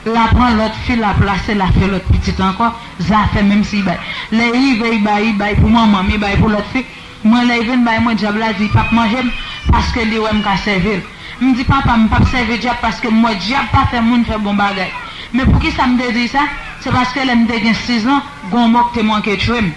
l a pran lòt fi, l a plase, l a fè lòt pitit ankò, zafè menm si l bay. Lè l rive, l bay, l bay pou manman m, l bay pou lòt fi. Mwen, lè l vin bay mwen, dyab la di l p ap manje m, paske li wè m ka sèvi l. M di, "Papa, m p ap sèvi dyab, paske m wè dyab pa fè moun fè bon bagay." Men poukisa m te di l sa? Se paske lè m te gen sis an, gon mò k te manke tchwe m.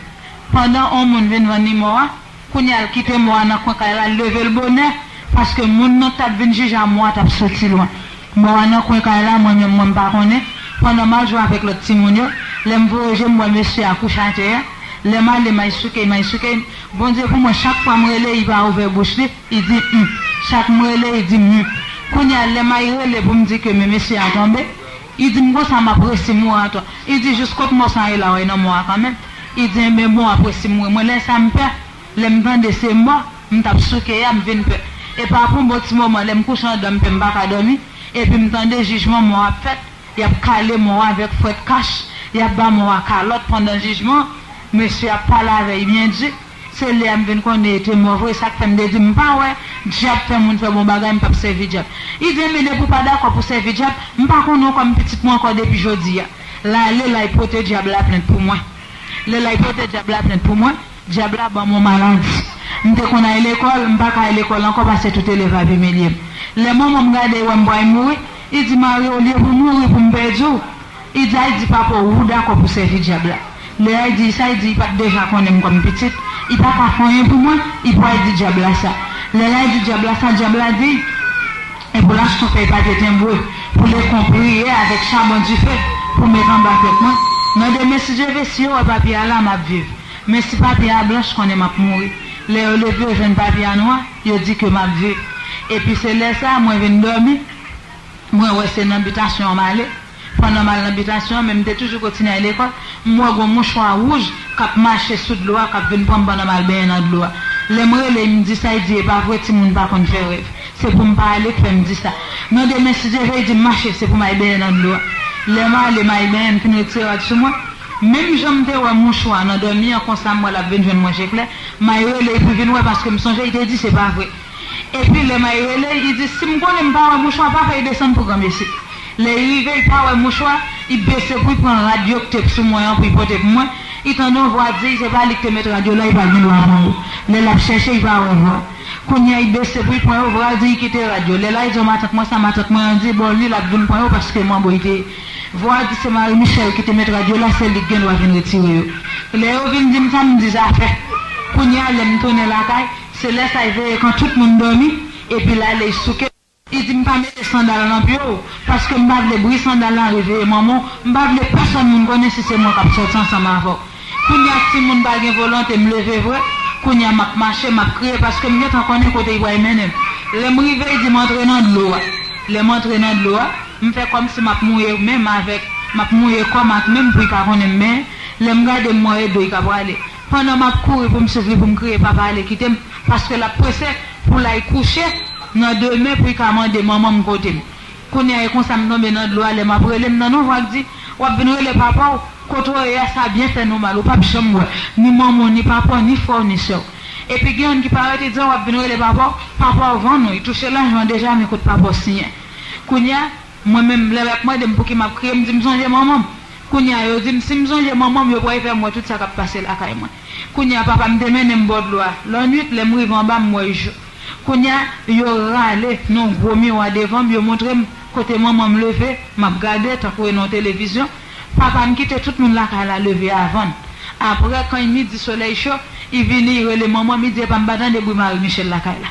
Pandan yon moun vin vann li mò a, kounye a l kite mò a nan kwen kay la, l leve l bonè, Paske moun nan t ap vin jije a, mò a t ap soti lwen. Mò a nan kwen kay la, mwen menm, mwen m pa konnen. Pandan m al jwe avèk lòt timoun yo, lè m voye je m, m wè mesye a kouche atè a. Lè m ale, m ay souke, m ay souke. Bondye pou mwen, chak fwa m rele, li pa ouvè bouch li, li di, "Hum." Chak m rele, li di, "Hum." Kounye a, lè m ay rele pou m di ke men mesye a tonbe, li di m konsa, "M ap resi mouri atò." Li di, "Jis kot mò sa ye la, w ay nan mò a kanmenm." Li di, "Enben, bon, w ap resi mouri." Mwen, lè sa, m pè. Lè m tande se mò, m t ap souke a, m vin pè. E pa pou yon bon ti moman, lè m kouche anndan, m pè, m pa ka dòmi. Epi m tande jijman mò ap fèt. Y ap kale mò a avèk fwèt kach. Y ap ba mò a kalòt pandan jijman. Mesye ap pale avè l byen di. Se lè a m vin konnen li te mò vre, sa k fè m te di m pa wè dyab fè moun fè bon bagay, m p ap sèvi dyab. Li di, "Men depi w pa dakò pou sèvi dyab, m pa konnen w kòm pitit mwen ankò depi jodi a." L ale, l al pote dyab la plent pou mwen. Lè l al pote dyab la plent pou mwen, dyab la ban m yon maladi. M te konn al lekòl, m pa ka al lekòl ankò paske tout elèv ap imilye m. Lè manman m gade l wè m pral mouri, li di, "Mari, olye pou w mouri pou m pèdi w," li di, "al di papa w ou dakò pou sèvi dyab la." Lè l al di sa, li di li pa t deja konnen m kòm pitit, li pa ka fè anyen pou mwen, li pral di dyab la sa. Lè l al di dyab la sa, dyab la di, e pou l achte yon fèy papye tenbre, pou l konpriye avèk chabon dife, pou met anba tèt mwen. Nan demen, si Dye vle, si yo wè papye a la, m ap viv. Men si papye a blanch, konnen m ap mouri. Lè yo leve, yo jwenn papye a nwa, yo di ke m ap viv. Epi se lè sa a, mwen vin dòmi, mwen wè se nan bitasyon an m ale. Pandan m al nan bitasyon an, men m te toujou kontinye al lekòl, m wè gon mouchwa wouj k ap mache sou dlo a, k ap vin pran m pandan m al benyen nan dlo a. Lè m rele, m di sa, li di, "E pa vre, timoun pa konn fè rèv. Se pou m pa ale k fè m di sa. Nan demen, si Dye vle," li di, "m mache, se pou m al benyen nan dlo a." Lè m ale, m al benyen, m fin retire rad sou mwen. Menm jan m te wè mouchwa nan dòmi an, konsa m wè l ap vin jwenn mwen je klè. M al rele epi vin wè, paske m sonje li te di se pa vre. Epi lè m al rele, li di, "Si m konnen m pa wè mouchwa, pa fè l desann pou granmesi." Lè li rive, li pa wè mouchwa, li bese pou li pran rad yo ki te sou mwen an pou li pote pou mwen. Li tande yon vwa di, se pa li ki te met rad yo la, li pa gen dwa pran yo. Lè l ap chèche, li pa wè vwa. Kounye a, li bese pou li pran yo, vwa di li kite rad yo. Lè l al di yon matant mwen sa, matant mwen an di, bon, li l ap vin pran yo paske manbo li te. Vwa di se Marie Michelle ki te met rad yo la, se li ki gen dwa vin retire yo. Lè yo vin di m sa, m di zafè. Kounye a, lè m tounen lakay, se lè sa l veye kan tout moun dòmi, epi l ale souke. Li di m pa mete sandal nan pye w, paske m pa vle bri sandal la reveye manman w, m pa vle pèsonn moun konnen si se mwen k ap sòti ansanm avè w. Kounye a timoun pa gen volonte, m leve vre, kounye a m ap mache, m ap kriye, paske m gentan konnen kote li pral mennen m. Lè m rive, li di m antre nan dlo a. Lè m antre nan dlo a, m fè kòmsi m ap mouye men m avèk, m ap mouye kò m ak men m pou li pa konnen m, men lè m gade m wè e do li ka prale. Pandan m ap kouri pou m swiv li, pou m kriye, papa ale kite m, paske l ap prese pou l al kouche nan demen pou l ka mande manman m kote m. Kounye a, e konsa m tonbe nan dlo a, lè m ap rele, m tande yon vwa k di, w ap vin rele papa w, kote w ye a, sa byen fè nou mal, ou p ap janm wè ni manman w, ni papa w, ni frè w, ni sè w. Epi gen youn ki parèt, li di, w ap vin rele papa w, papa w vann ou, li touche lajan w deja, men kot papa w siyen. Kounye a, mwen menm, lè y ap mande m pouki m ap kriye, m di m sonje manman m. Kounye a, yo di m, si m sonje manman m, yo pral fè m wè tout sa k ap pase lakay mwen. Kounye a, papa m te mennen m bò dlo a. Lannwit, lè m rive anba, m wè jou. Kounye a, yo rale nan gwo miwa devan m, yo montre m kote manman m leve, m ap gade, tankou e nan televizyon. Papa m kite tout moun lakay la leve avan l. Apre, kan midi, solèy cho, li vini, li rele manman m, li di, epa m pa tande bri Marie Michelle lakay la.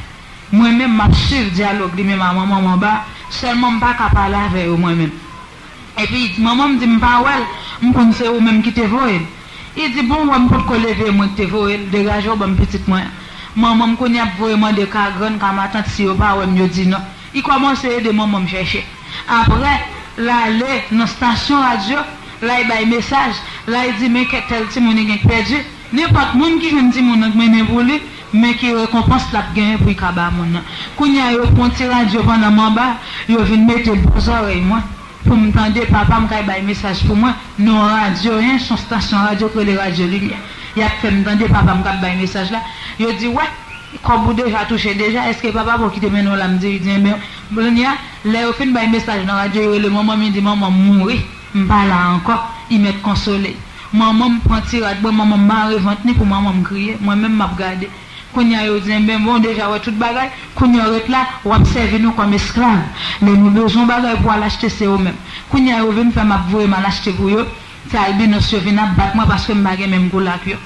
Mwen menm, m ap swiv dyalòg li menm a manman m anba, sèlman m pa ka pale avè yo mwen menm. Epi, manman m di m pa wè l, m konn se ou menm ki te voye l. Li di, bon, ou wè m potko leve, e mwen ki te voye l, degaje w ban m pitit mwen an. Manman m kounye a ap voye mande ka grann, ka matant, si yo pa wè m, yo di non. Li kòmanse ede manman m chèche. Apre, l ale nan stasyon radyo, l al bay mesaj, l al di, men kèk tèl timoun li gen k pèdi. Nenpòt moun ki jwenn timoun nan k mennen pou li, men ki rekonpans l ap genyen pou l ka ba moun nan. Kounye a, yo pran ti radyo pandan m anba, yo vin mete l bò zòrèy mwen, pou m tande papa m k al bay mesaj pou mwen, nan yon radyo, en, se yon stasyon radyo k rele Radyo Limyè. Y ap fè m tande papa m k ap bay mesaj la. Yo di, wè, kòb ou deja touche deja, èske pa papa w ki te mennen w la? M di, wi. Di, enben, kounye a, lè yo fin bay mesaj nan radyo, yo rele manman m, yo di, manman m mouri, m pa la ankò, li mèt konsole. Manman m pran ti rad mwen, manman m mare vant li pou manman m kriye, mwen menm m ap gade. Kounye a, yo di, enben, bon, w deja wè tout bagay, kounye a, w ret la, w ap sèvi nou kòm esklav. Lè nou bezwen yon bagay pou al achte, se ou menm. Kounye a, yo vin fè m ap voye m al achte pou yo. Se albinos yo vin ap bat mwen paske m pa gen menm koulè ak yo.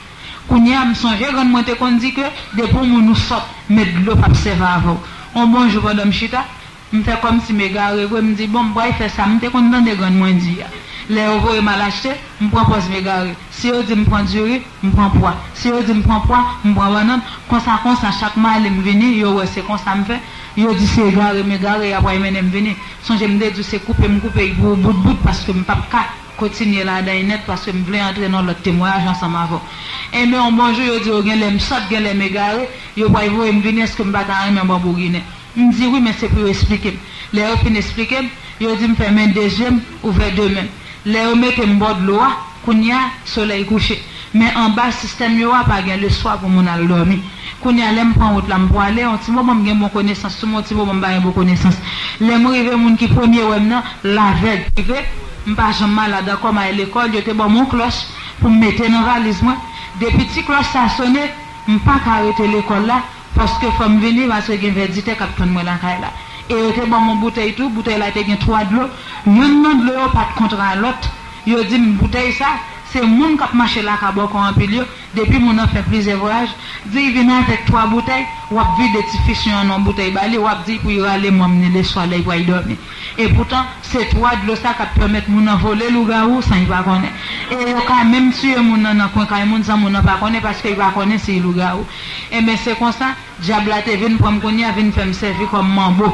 Kounye a, m sonje grann mwen te konn di ke depi yon moun ou sòt, men dlo p ap sèvi avè w. On bon jou, pandan m chita, m fè kòmsi m egare vre, m di, "Bon, m pral fè sa m te konn tande grann mwen di a." Lè yo voye m al achte, m pran pòz m egare. Si yo di m pran diri, m pran pwa. Si yo di m pran pwa, m pran bannann. Konsa, konsa, chak m ale m vini, yo wè se konsa m fè. Yo di se egare m egare, y ap pral mennen m vini. Sonje m te di w se koupe m koupe y pou bout bout, paske m p ap ka kontinye ladan y nèt, paske m vle antre nan lòt temwayaj ansanm avè w. Enben, yon bon jou, yo di yo gen lè m sòt, gen lè m egare, yo pral voye m vini, èske m pa ta renmen ban bouginen? M di wi, men se pou yo esplike m. Lè yo fin esplike m, yo di m fèmen de je m, ouvè de men m. Lè yo mete m bò dlo a, kounye a, solèy kouche. Men anba sistèm yo a, pa gen leswa pou moun al dòmi. Kounye a, lè m pran wout la, m pwale, yon ti moman m gen bon konesans sou mwen, yon ti moman m pa gen bon konesans. Lè m rive, moun ki premye wè m nan, lavèg prive, m pa janm malad ankò, m al lekòl, yo te ban m yon klòch pou m mete nan valiz mwen. Depi ti klòch sa sone, m pa ka rete lekòl la, paske fò m vini, paske gen vèditè k ap tann mwen lakay la. E yo te ban m yon boutèy tou, boutèy la te gen twa dlo, youn nan dlo yo pa t kontra lòt. Yo di m boutèy sa, se moun k ap mache lakabòkò anpil yo, depi moun nan fè plizyè vwayaj, di y vin avèk twa boutèy, w ap vide ti fisyon an nan boutèy ba li, w ap di y pou y rale manm ni leswa lè y pral dòmi. Epoutan, se twa dlo sa k ap pèmèt moun nan vole lougawou san y pa konnen. E yo ka menm tiye moun nan nan kwen kay moun san moun nan pa konnen, paske y pa konnen si y lougawou. Enben, se konsa, dyab la te vin pran m kounye a, vin fè m sèvi kòm manbo.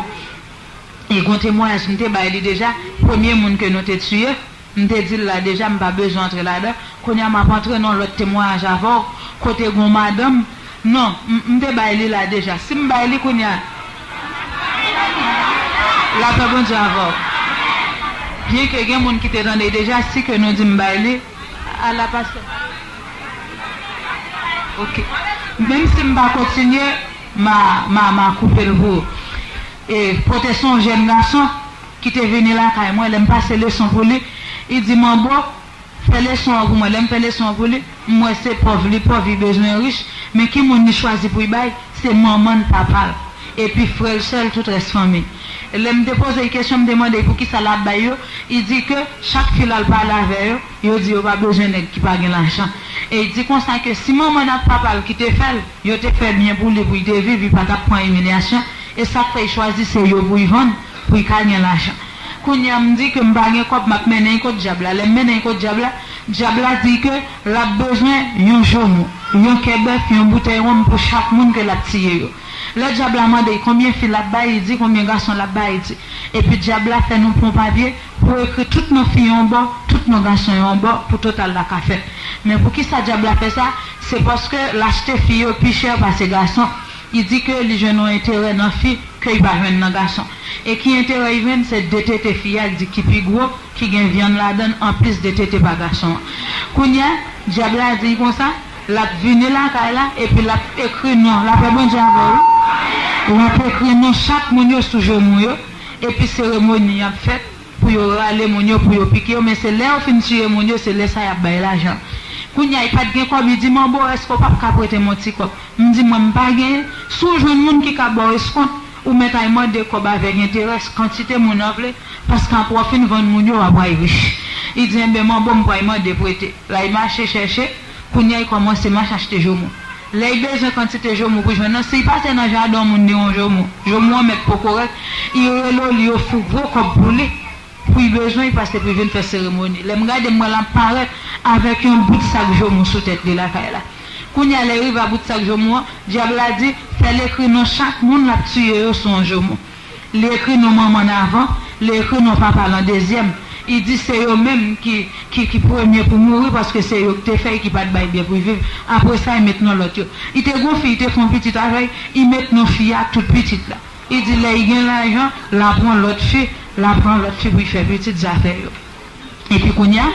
E gon temwayaj m te bay li deja, premye moun ke nou te tiye, m te di l la deja, m pa bezwen antre ladan. Kounye a, m ap antre nan lòt temwayaj avè w, kote gon madanm. Non, m, m te bay li la deja. Si m bay li kounye a, lapè Bondye avè w. Byenke gen moun ki te tande deja, si ke nou di m bay li, ala pastè. Ok. Menm si m pa kontinye, ma, ma, ma koupe l pou ou. E pote se yon jèn gason ki te vini lakay mwen, lè m pase leson pou li, li di, "Manbo, fè leson an pou mwen." Lè m fè leson an pou li, m wè se pòv li pòv, li bezwen rich, men ki moun li chwazi pou l bay? Se manman l, papa l, epi frè l, sè l, tout rès fanmi. Lè m te poze l kesyon, m te mande l poukisa l ap bay yo, li di ke chak fi l al pale avè yo, yo di yo pa bezwen nèg ki pa gen lajan. E li di konsa ke si manman l ak papa l ki te fè l, yo te fè byen pou li, pou l te viv, li pa t ap pran imilyasyon. E sa k fè l chwazi se yo pou l vann, pou l ka gen lajan. Kounye a, m di ke m pa gen kòb, m ap mennen l kot dyab la. Lè m mennen l kot dyab la, dyab la di ke l ap bezwen yon joumou, yon kè bèf, yon boutèy wonm pou chak moun ke l ap tiye yo. Lè dyab la mande l konbyen fi l ap bay, li di, konbyen gason l ap bay, li di. Epi dyab la fè nou pran papye pou ekri tout non fi yo yon bò, tout non gason yo yon bò, pou total la ka fèt. Men poukisa dyab la fè sa? Se paske l achte fi yo pi chè pase gason. Li di ke li jwenn yon enterè nan fi ke li pa jwenn nan gason. E ki enterè li jwenn? Se de tete fi a, li di ki pi gwo, ki gen vyann ladan l, anplis de tete pa gason an. Kounye a, dyab la di l konsa, l ap vini lakay la, epi l ap ekri non, lapè Bondye avè w, l ap ekri non chak moun yo sou joumou yo, epi seremoni ap fèt pou yo rale moun yo, pou yo pike yo, men se lè yo fin tiye moun yo, se lè sa y ap bay lajan. Kounye a, li pa t gen kòb, li di, "Manbo, èske w p ap ka prete m yon ti kòb?" M di, "Mwen, m pa genyen." Si w jwenn moun ki ka ba w eskont, ou mèt al mande kòb avèk enterè, kantite moun nan vle, paske apre w fin vann moun yo, w ap al rich. Li di, "Enben, manbo, m pral mande prete." L al mache chèche, kounye a, li kòmanse mache achte joumou. Lè li bezwen kantite joumou pou jwenn nan, si li pase nan jaden yon moun, li yon joumou, joumou an mèt poko rèk, li rele w, li ofri w gwo kòb pou li, pou li bezwen, li pase pou li vin fè seremoni. Lè m gade, m wè l ap parèt avèk yon bout sak joumou sou tèt li lakay la. Kounye a, lè l rive a bout sak joumou an, dyab la di, "Fè l ekri non chak moun l ap tiye yo sou yon joumou." Li ekri non manman l avan, li ekri non papa l an dezyèm. Li di se yo menm ki, ki, ki premye pou mouri, paske se yo ki te fè l, ki pa t bay byen pou l viv. Apre sa, li met non lòt yo. Li te gon fi, li te fè yon pitit avè l, li met non fi a ak tout pitit la. Li di lè li gen lajan, l a pran lòt fi, l a pran lòt fi pou l fè pitit zafè yo. Epi kounye a,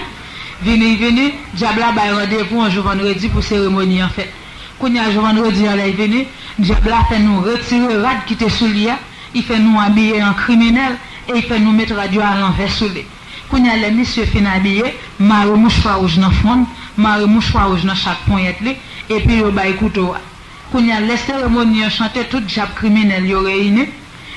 vini, vini, dyab la bay randevou yon jou vandredi pou seremoni an fèt. Kounye a, jou vandredi an lè l vini, dyab la fè nou retire rad ki te sou li a, li fè nou abiye an kriminèl, e li fè nou met rad yo alanvè sou li. Kounye a, lè misye fin abiye, mare mouchwa wouj nan fwon l, mare mouchwa wouj nan chak ponyèt li, epi yo bay kouto a. Kounye a, lè seremoni an chante, tout dyab kriminèl yo reyini,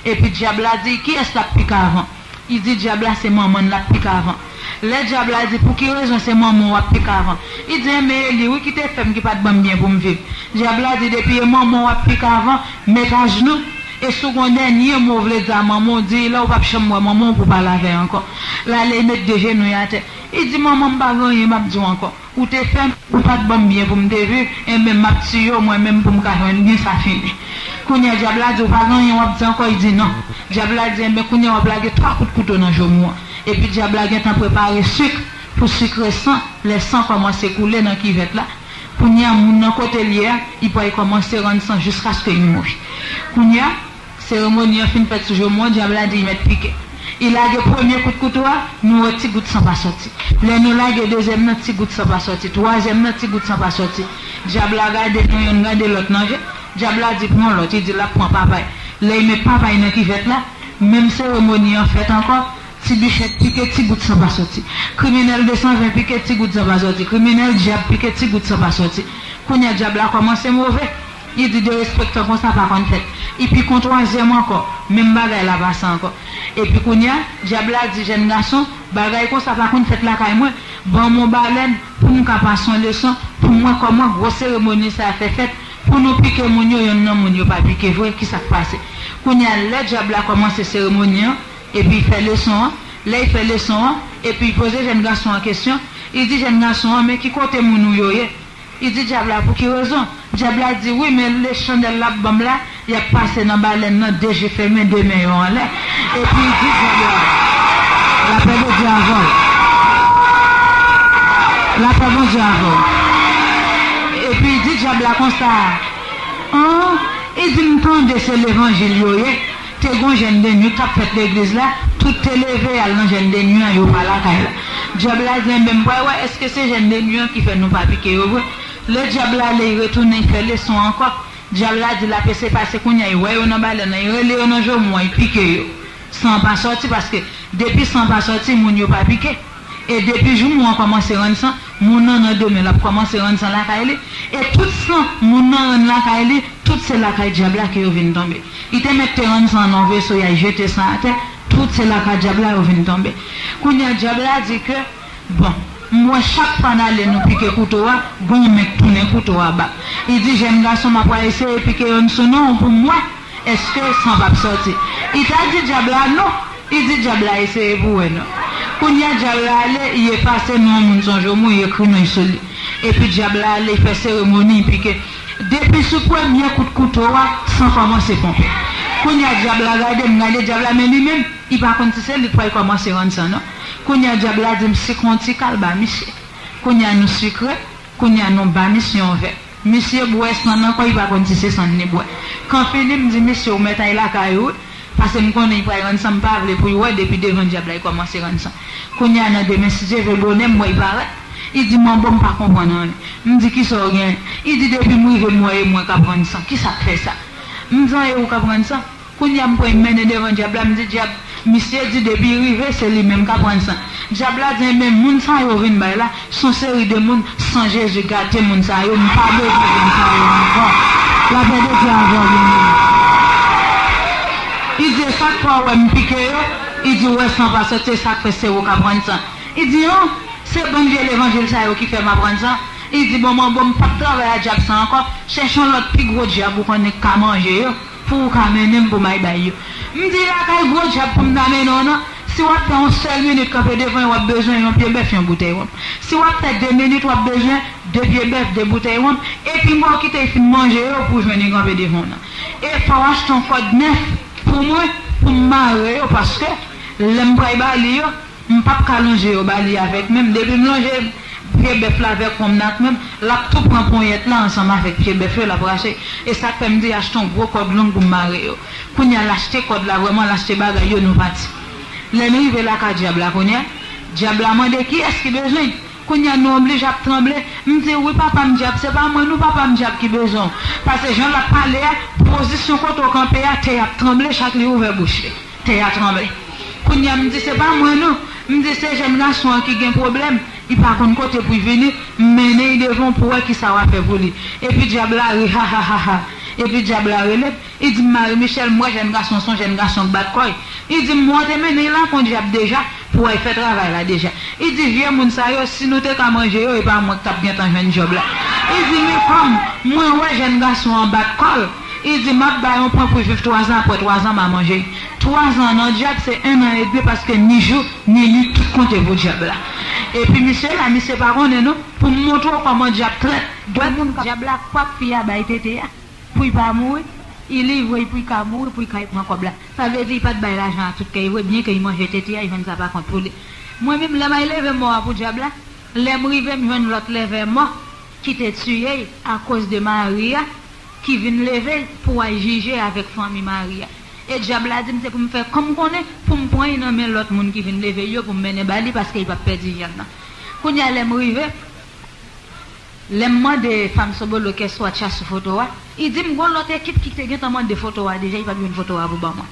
epi dyab la di, "Kiyès l ap pike avan?" Li di dyab la se manman l l ap pike avan. Lè dyab la di, "Pou ki rezon se manman w w ap pike avan?" Li di, "Enben, e li wi ki te fè m, ki pa t ban m byen pou m viv." Dyab la di, "Depi e manman w w ap pike avan, met ajnou, E si w gen yon dènye mo w vle di a manman w, di l lè w p ap janm wè manman w pou w pale avè l ankò. L ale, l met de jenou l atè. Li di, "Manman, m pa gen anyen m ap di w ankò. Ou te fè m, ou pa t ban m byen pou m te viv, enben m ap tiye w mwen menm pou m ka jwenn byen, sa fini." Kounye a, dyab la di, "Ou pa gen anyen w ap di ankò?" Li di, "Non." Dyab la di, "Enben, kounye a w ap lage twa kout kouto nan joumou an." Epi dyab la gentan prepare sik pou sikre san, lè san kòmanse koule nan kivèt la. Kounye a, moun nan kote l ye a, li pral kòmanse rann san jiskaske li mouri. Kounye a, seremoni an fin fèt sou joumou an, dyab la di l mèt pike. Li lage premye kout kouto a, nou wè ti gout san pa sòti. Lè nou lage dezyèm nan, ti gout san pa sòti. Twazyèm nan, ti gout san pa sòti. Dyab la gade nou, youn gade lòt nan je. Dyab la di, "Pran lòt." Li di l ap pran papay. Lè l met papay nan kivèt la, menm seremoni an fèt ankò. Ti bichèt pike, ti gout san pa sòti. Kriminèl de san ven pike, ti gout san pa sòti. Kriminèl dyab pike, ti gout san pa sòti. Kounye a, dyab la kòmanse move. Li di, "Derespektan konsa pa konn fèt." Li pike yon twazyèm ankò. Menm bagay la pase ankò. Epi kounye a, dyab la di, "Jèn gason, bagay konsa pa konn fèt lakay mwen. Ban m yon balèn pou m ka pase yon leson, pou m wè kòman gwo seremoni sa a fè fèt, pou nou pike moun yo, yonn nan moun yo pa pike vre, ki sa k pase." Kounye a, lè dyab la kòmanse seremoni an, epi l fè leson an. Lè l fè leson an, epi l poze jèn gason an kesyon, li di jèn gason an, "Men ki kote moun ou yo ye?" Li di dyab la, "Pou ki rezon?" Dyab la di, "Wi, men le chandèl l ap ban m la, y ap pase nan balèn nan, de je fèmen, de men yo anlè." Epi l di dyab la, "Lapè Bondye avè w. Lapè Bondye avè w." Epi l di dyab la konsa, "An?" Li di, "M tande se levanjil yo ye." Te gon jèn de nuit k ap fèt legliz la, tout te leve al nan jèn de nuit an, yo pa lakay la. Dyab la di, "Enben, m pral wè èske se jèn de nuit an ki fè nou pa pike yo vre." Lè dyab la ale, li retounen, li fè leson an ankò. Dyab la di l ap eseye pase kounye a, li wè yo nan balèn nan, li rele yo nan joumou an, li pike yo. San an pa sòti, paske depi san an pa sòti, moun yo pa pike. E depi joumou an kòmanse rann san, moun nan nan demen l ap kòmanse rann san lakay li. E tout san moun nan rann lakay li, tout se lakay dyab la ke yo vin tonbe. Li te mèt te rann san nan yon veso, y al jete san atè, tout se lakay dyab la yo vin tonbe. Kounye a, dyab la di ke, "Bon, m wè chak fwa n ale nou pike kouto a, gon men k tounen kouto a ba." Li di, "Jèn gason, m ap eseye pike yonn sou non w pou m wè èske san p ap sòti." Li ta di dyab la non. Li di dyab la, "Eseye pou w wè non." Kounye a, dyab la ale, li efase non moun sou yon joumou, li ekri non sou li. Epi dyab la ale, li fè seremoni, li pike. Depi sou premye kout kouto a, san kòmanse ponpe. Kounye a, dyab la gade m, gade dyab la, men li menm, li pa konn si se li k pral kòmanse rann san non. Kounye a, dyab la di m, "Sikre yon ti kal ba misye." Kounye a, nou sikre. Kounye a, nou ba misye yon vè. Misye bwè san nan kò, li pa konn si se san li bwè. Kanfini, m di, "Misye, ou mèt al lakay ou wi, paske m konnen li pral rann san, m pa vle pou l wè depi devan dyab la li kòmanse rann san." Kounye a, nan demen, si Dye vle, bonè, m wè li parèt. Li di, "Manbo, m pa konprann anyen." M di, "Kisa w genyen?" Li di, "Depi m rive, m wè e mwen k ap rann san. Kisa k fè sa?" M di, "An, e ou k ap rann san?" Kounye a, m pran, m mennen devan dyab la, m di, "Dyab, misye di depi l rive, se li menm k ap rann san." Dyab la di, "Enben, moun sa yo vin bay la, se yon seri de moun san Jezi gate moun sa yo, m pa bezwen moun sa yo ankò." Lapè de Dye avè w, byeneme. Li di, "E sa k fè w wè m pike yo?" Li di, "Ou wè san pa sòti, e sa k fè se ou k ap rann san." Li di, "An, se bann vye levanjil sa yo ki fè m ap rann san." Li di, "Bon, manbo, m p ap travay a dyab sa ankò. Chèche yon lòt pi gwo dyab ou konnen k ka manje yo, pou ou ka mennen m pou m al bay yo." M di, "Lakay gwo dyab pou m ta mennen w nan? Si w ap fè yon sèl minit kanpe devan yo, w ap bezwen yon pye bèf, yon boutèy wonm. Si w ap fè de minit, w ap bezwen de pye bèf, de boutèy wonm. Epi m ba w kite l fin manje yo pou w jwenn li kanpe devan w nan. E fò w achte yon kòd nèf pou mwen, pou m mare yo, paske lè m pral ba li yo, m p ap ka lonje yo ba li avèk men m. Depi m lonje pye bèf la avèk wonm nan ak men m, l ap tou pran ponyèt la ansanm avèk pye bèf yo, l ap rache. E sa k fè m di achte yon gwo kòd long pou m mare yo." Kounye a, l achte kòd la, vrèman, l achte bagay yo, nou pati. Lè n rive lakay dyab la kounye a, dyab la mande, "Kiyès ki bezwen?" Kounye a, nou oblije ap tranble. M di, "Wi, papa m dyab, se pa mwen non, papa m dyab ki bezwen w." Paske jan l ap pale a, pozisyon kote w kanpe a, tè a ap tranble, chak li ouvè bouch li. Tè a tranble. Kounye a, m di, "Se pa mwen non." M di, "Se jèn gason an ki gen pwoblèm. Li pa konn kote pou l vini. M mennen l devan w pou w wè kisa w a fè pou li." Epi dyab la ri, ha, ha, ha, ha. Epi dyab la rele m. Li di m, "Marie Michèle, m wè jèn gason, se yon jèn gason k bat kò l." Li di m, "Mwen te mennen l lakay yon dyab deja pou w al fè travay la deja." Li di, "Vye moun sa yo, si nou te ka manje yo, e pa mwen k t ap gentan jwenn djòb la." Li di, "Men kòm mwen wè jèn gason an bat kò l, Li di, "M ap ba yon pwen pou jwif twazan, apre twazan, m a manje l." Twazan nan dyab, se en an edmi, paske ni jou, ni nuit, tout konte pou dyab la. Epi misye la, misye pa konnen non, pou m montre w kòman dyab trèt. Dwèt moun k ap dyab la kwak fi a bay tete a, pou l pa mouri, li livre l pou l ka mouri, pou l ka pran kòb la. Sa vle di, li pa t bay lajan a tout kè, vre, byen ke li manje tete a, li jwenn sa pa kont pou li. Mwen menm, lè m al leve mò a pou dyab la, lè m rive, m jwenn lòt lèvè mò ki te tiye l akoz de mari a, ki vin leve l pou al jije avèk fanmi mari a. E dyab la di m se pou m fè kòm konnen, pou m pran l nan men lòt moun ki vin leve l yo, pou m mennen ba li, paske li p ap pèdi vyann nan. Kounye a, lè m rive, lè m mande Fanm Sobolo kèswa tcha sou foto a, li di m gon lòt ekip ki te gentan mande foto a deja, li p ap jwenn foto a pou ban mwen.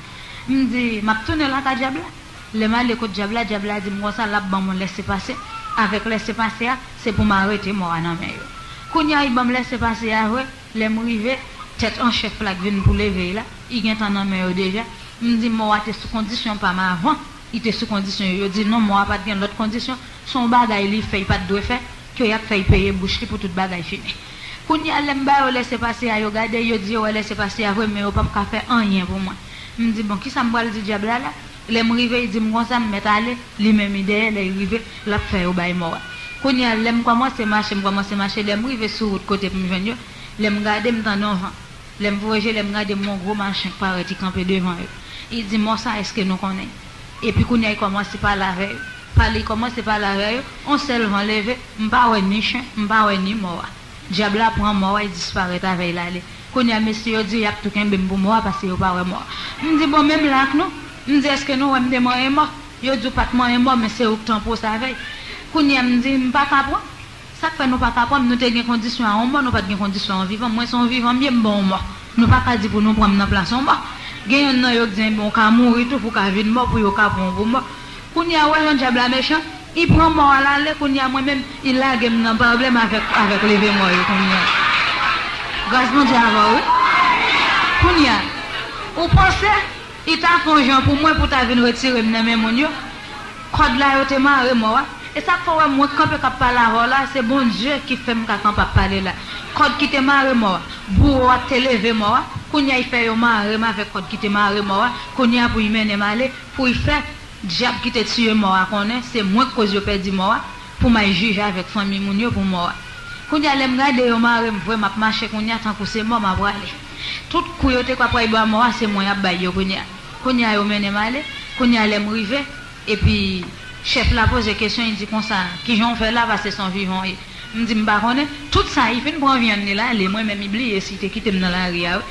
M di, "M ap tounen lakay dyab la." Lè m ale kot dyab la, dyab la di m konsa, l ap ban mwen lèsepase. Avèk lèsepase a, se pou m arete mò a nan men yo. Kounye a, li ban m lèsepase a vre. Lè m rive, tèt an chèf la k vin pou leve l la, li gentan nan men yo deja. M di, "Mò a te sou kondisyon pa m avan, li te sou kondisyon yo." Yo di, "Non, mò a pa t gen lòt kondisyon, se yon bagay li fè, li pa t dwe fè, ke y ap fè l peye bouch li pou tout bagay fini." Kounye a, lè m ba yo lèsepase a, yo gade, yo di yo wè lèsepase a vre, men yo p ap ka fè anyen pou mwen. M di, "Bon, kisa m pral di dyab la la?" Lè m rive, li di m konsa, m mèt ale, li menm li dèyè, lè l rive, l ap fè yo bay mò a. Kounye a, lè m kòmanse mache, m kòmanse mache, lè m rive sou wout kote pou m jwenn yo, lè m gade, m tande yon van. Lè m voye je, lè m gade, m wè yon gwo machin k parèt, li kanpe devan yo. Li di, "Mò sa, èske nou konnen?" Epi kounye a, li kòmanse pale avè yo. Pale, li kòmanse pale avè yo, yon sèl van leve, m pa wè ni chen, m pa wè ni mò a. Dyab la pran mò a, li disparèt avè l ale. Kounye a, mesye yo di y ap tou kenbe m pou mò a, paske yo pa wè mò a. M di, "Bon, men m la ak nou." M di, "Èske nou wè m te manyen mò?" Yo di, "Ou pa t manyen mò, men se ou k te an pwosè avè l." Kounye a, m di, "M pa ka pran." Sa k fè nou pa ka pran m? Nou te gen kondisyon a yon mò, nou pa t gen kondisyon a yon vivan. Mwen se yon vivan m ye, m ban yon mò. Nou pa ka di pou nou pran m nan plas yon mò. Gen yonn nan yo k di, "Enben, w ka mouri tou pou w ka vin mò, pou yo ka pran w pou mò." Kounye a, ou wè jan dyab la mechan? Li pran mò a, l ale, kounye a, mwen menm, li lage m nan pwoblèm avèk, avèk leve mò yo kounye a. Gras Bondye avè w, wi. Kounye a, ou panse li ta fè yon jan pou mwen pou ta vin retire m nan men moun yo? Kòd la yo te mare mò a. E sa k fè w wè mwen kanpe k ap pale avè w la, se Bondye ki fè m ka kanpe ap pale la. Kòd ki te mare mò a, bouwo a k te leve mò a, kounye a, li fè yo mare m avèk kòd ki te mare mò a, kounye a, pou li mennen m ale, pou li fè dyab ki te tiye mò a konnen se mwen k koz yo pèdi mò a, pou m al jije avèk fanmi moun yo pou mò a. Kounye a, lè m gade yo mare m vre, m ap mache kounye a tankou se mò m ap rale. Tout kou yo te kwè ap pral ba mò a, se mwen y ap bay yo kounye a. Kounye a, yo mennen m ale. Kounye a, lè m rive, epi chèf la poze kesyon, li di konsa, "Kijan w fè la, paske se yon vivan w ye?" M di, "M pa konnen." Tout sa, li fin pran vyann li l ale, mwen menm, li bliye si li te kite m nan lari a, wi.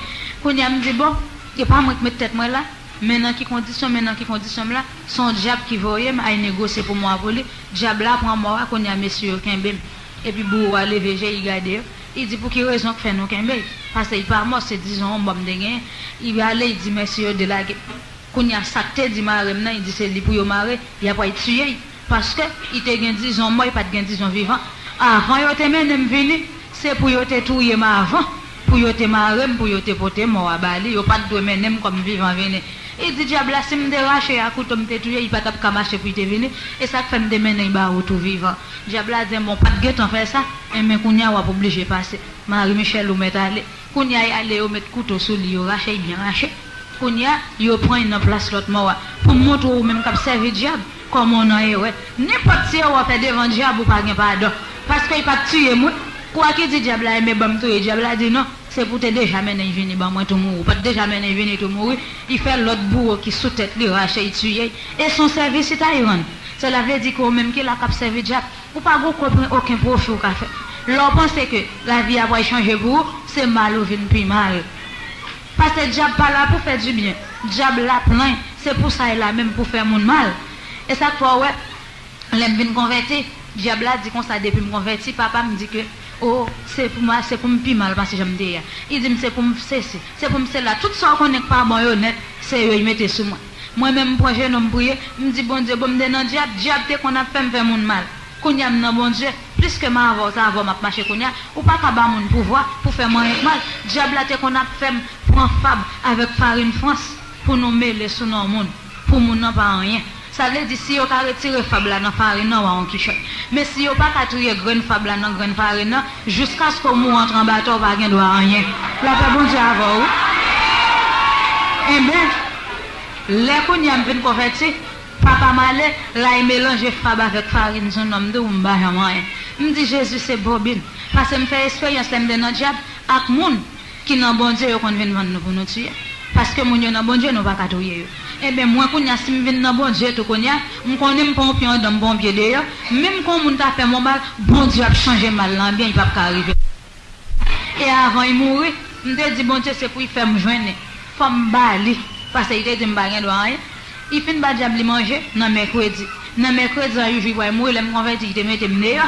Kounye a, m di, "Bon, e pa mwen k met tèt mwen la?" Men nan ki kondisyon, men nan ki kondisyon m la? Se yon dyab ki voye m al negosye pou mò a pou li. Dyab la pran mò a, kounye a mesye yo kenbe m. Epi bouwo a leve je, li gade yo. Li di, "Pou ki rezon k fè nou kenbe l? Paske li pa mò, se dizon yon mò m te genyen." Li ale, li di mesye yo delage m. Kounye a sa k te di mare m nan, li di se li pou yo mare, y ap al tiye l. Paske li te gen dizon mò, li pa t gen dizon vivan. Avan yo te mennen m vini, se pou yo te touye m avan, pou yo te mare m, pou yo te pote mò a ba li. Yo pa t dwe mennen m kòm vivan vini. Li di dyab la, "Si m te rache a kouto, m te touye, li pa t ap ka mache pou li te vini. E sa k fè m te mennen l ba ou tou vivan." Dyab la di, "Bon, w pa t gentan fè sa, enben kounye a w ap oblije pase. Mari Michel, ou mèt ale." Kounye a, y ale, yo met kouto sou li, yo rache, y byen rache. Kounye a, yo pran y nan plas lòt mò a. Pou m montre w, ou menm k ap sèvi dyab, kòman w nan erè. Nenpòt ti erè w fè devan dyab, ou pa gen padon. Paske y pa t tiye m, wi. Kwa ki di dyab la, "Enben, ban m touye." Dyab la di, "Non, se pou w te deja mennen y vini ban mwen tou mouri. Ou pa t deja mennen y vini tou mouri." Li fè lòt bouwo ki sou tèt li, rache y, tiye y. E se yon sèvis li t al rann. Sela vle di ke ou menm ki la k ap sèvi dyab, ou pa gen okenn, okenn pwofi ou ka fè. Lè w panse ke lavi a pral chanje pou ou, se mal ou vin pi mal. Paske dyab pa la pou fè dibyen. Dyab la plen, se pou sa l la menm, pou fè moun mal. E sa k fè w wè, lè m vin konvèti, dyab la di konsa, depi m konvèti, papa m di ke, o, se pou m, se pou m pi mal pase jan m te ye a. Li di m se pou m sesi, se pou m sela. Tout sa w konnen k pa bon yo nèt, se yo y mete sou mwen. Mwen menm, m pran jenou, m priye, m di, "Bondye, bon, m te nan dyab, dyab te konn ap fè m fè moun mal. Kounye a, m nan Bondye, plis ke m avè w, se avè w m ap mache kounye a. Ou pa ka ba moun pouvwa pou fè m anyen k mal." Dyab la te konn ap fè m pran fab avèk farin frans pou nou mele sou non moun, pou moun nan pa anyen. Sa vle di, si yo ka retire fab la nan farin nan, w a yon kichòy. Men si yo pa ka touye grenn fab la nan grenn farin nan, jiskaske w mouri antre anba tè, w pa gen dwa anyen. Lapè Bondye avè w, wi. Enben, lè kounye a m vin konvèti, papa m ale, lay melanje fab avèk farin, se yon nonm dou, m pa janm anyen. M di, Jezi, se bobin. Paske m fè esperyans lè m te nan dyab ak moun ki nan Bondye, yo konn vin vann nou pou nou tiye. Paske moun yo nan Bondye, nou pa ka touye yo. Enben, mwen kounye a, si m vin nan Bondye tou kounye a, m konnen m pran yon pye anndan, m pran yon pye deyò, menm kon moun ta fè m yon mal, Bondye ap chanje mal lan an byen, li p ap ka rive. E avan l mouri, m te di Bondye se pou l fè m jwenn li. Fò m ba li, paske li te di m pa gen dwa anyen. Li fin ba dyab li manje nan mèkredi. Nan mèkredi an, yon jou li pral mouri, lè m konvèti, li te mete m deyò.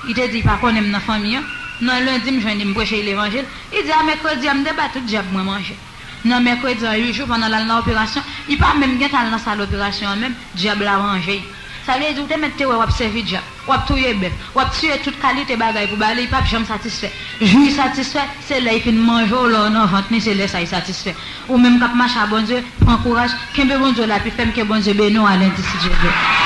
Li te di li pa konnen m nan fanmi an. Nan lendi, m jwenn li, m preche levanjil. Li di a mèkredi an, m te ba tout dyab mwen manje. Nan mèkredi an, uit jou, pandan l al nan operasyon, li pa menm gentan al nan sal operasyon an menm, dyab la ranje l. Sa vle di, ou te mèt te wè w ap sèvi dyab, w ap touye bèf, w ap tiye tout kalite bagay pou ba li, li p ap janm satisfè. Jou li satisfè, se lè li fin manje w, lè w nan vant li, se lè sa li satisfè. Ou menm k ap mache a Bondye, pran kouraj, kenbe Bondye la pi fèm, ke Bondye beni w a lendi si Dye vle.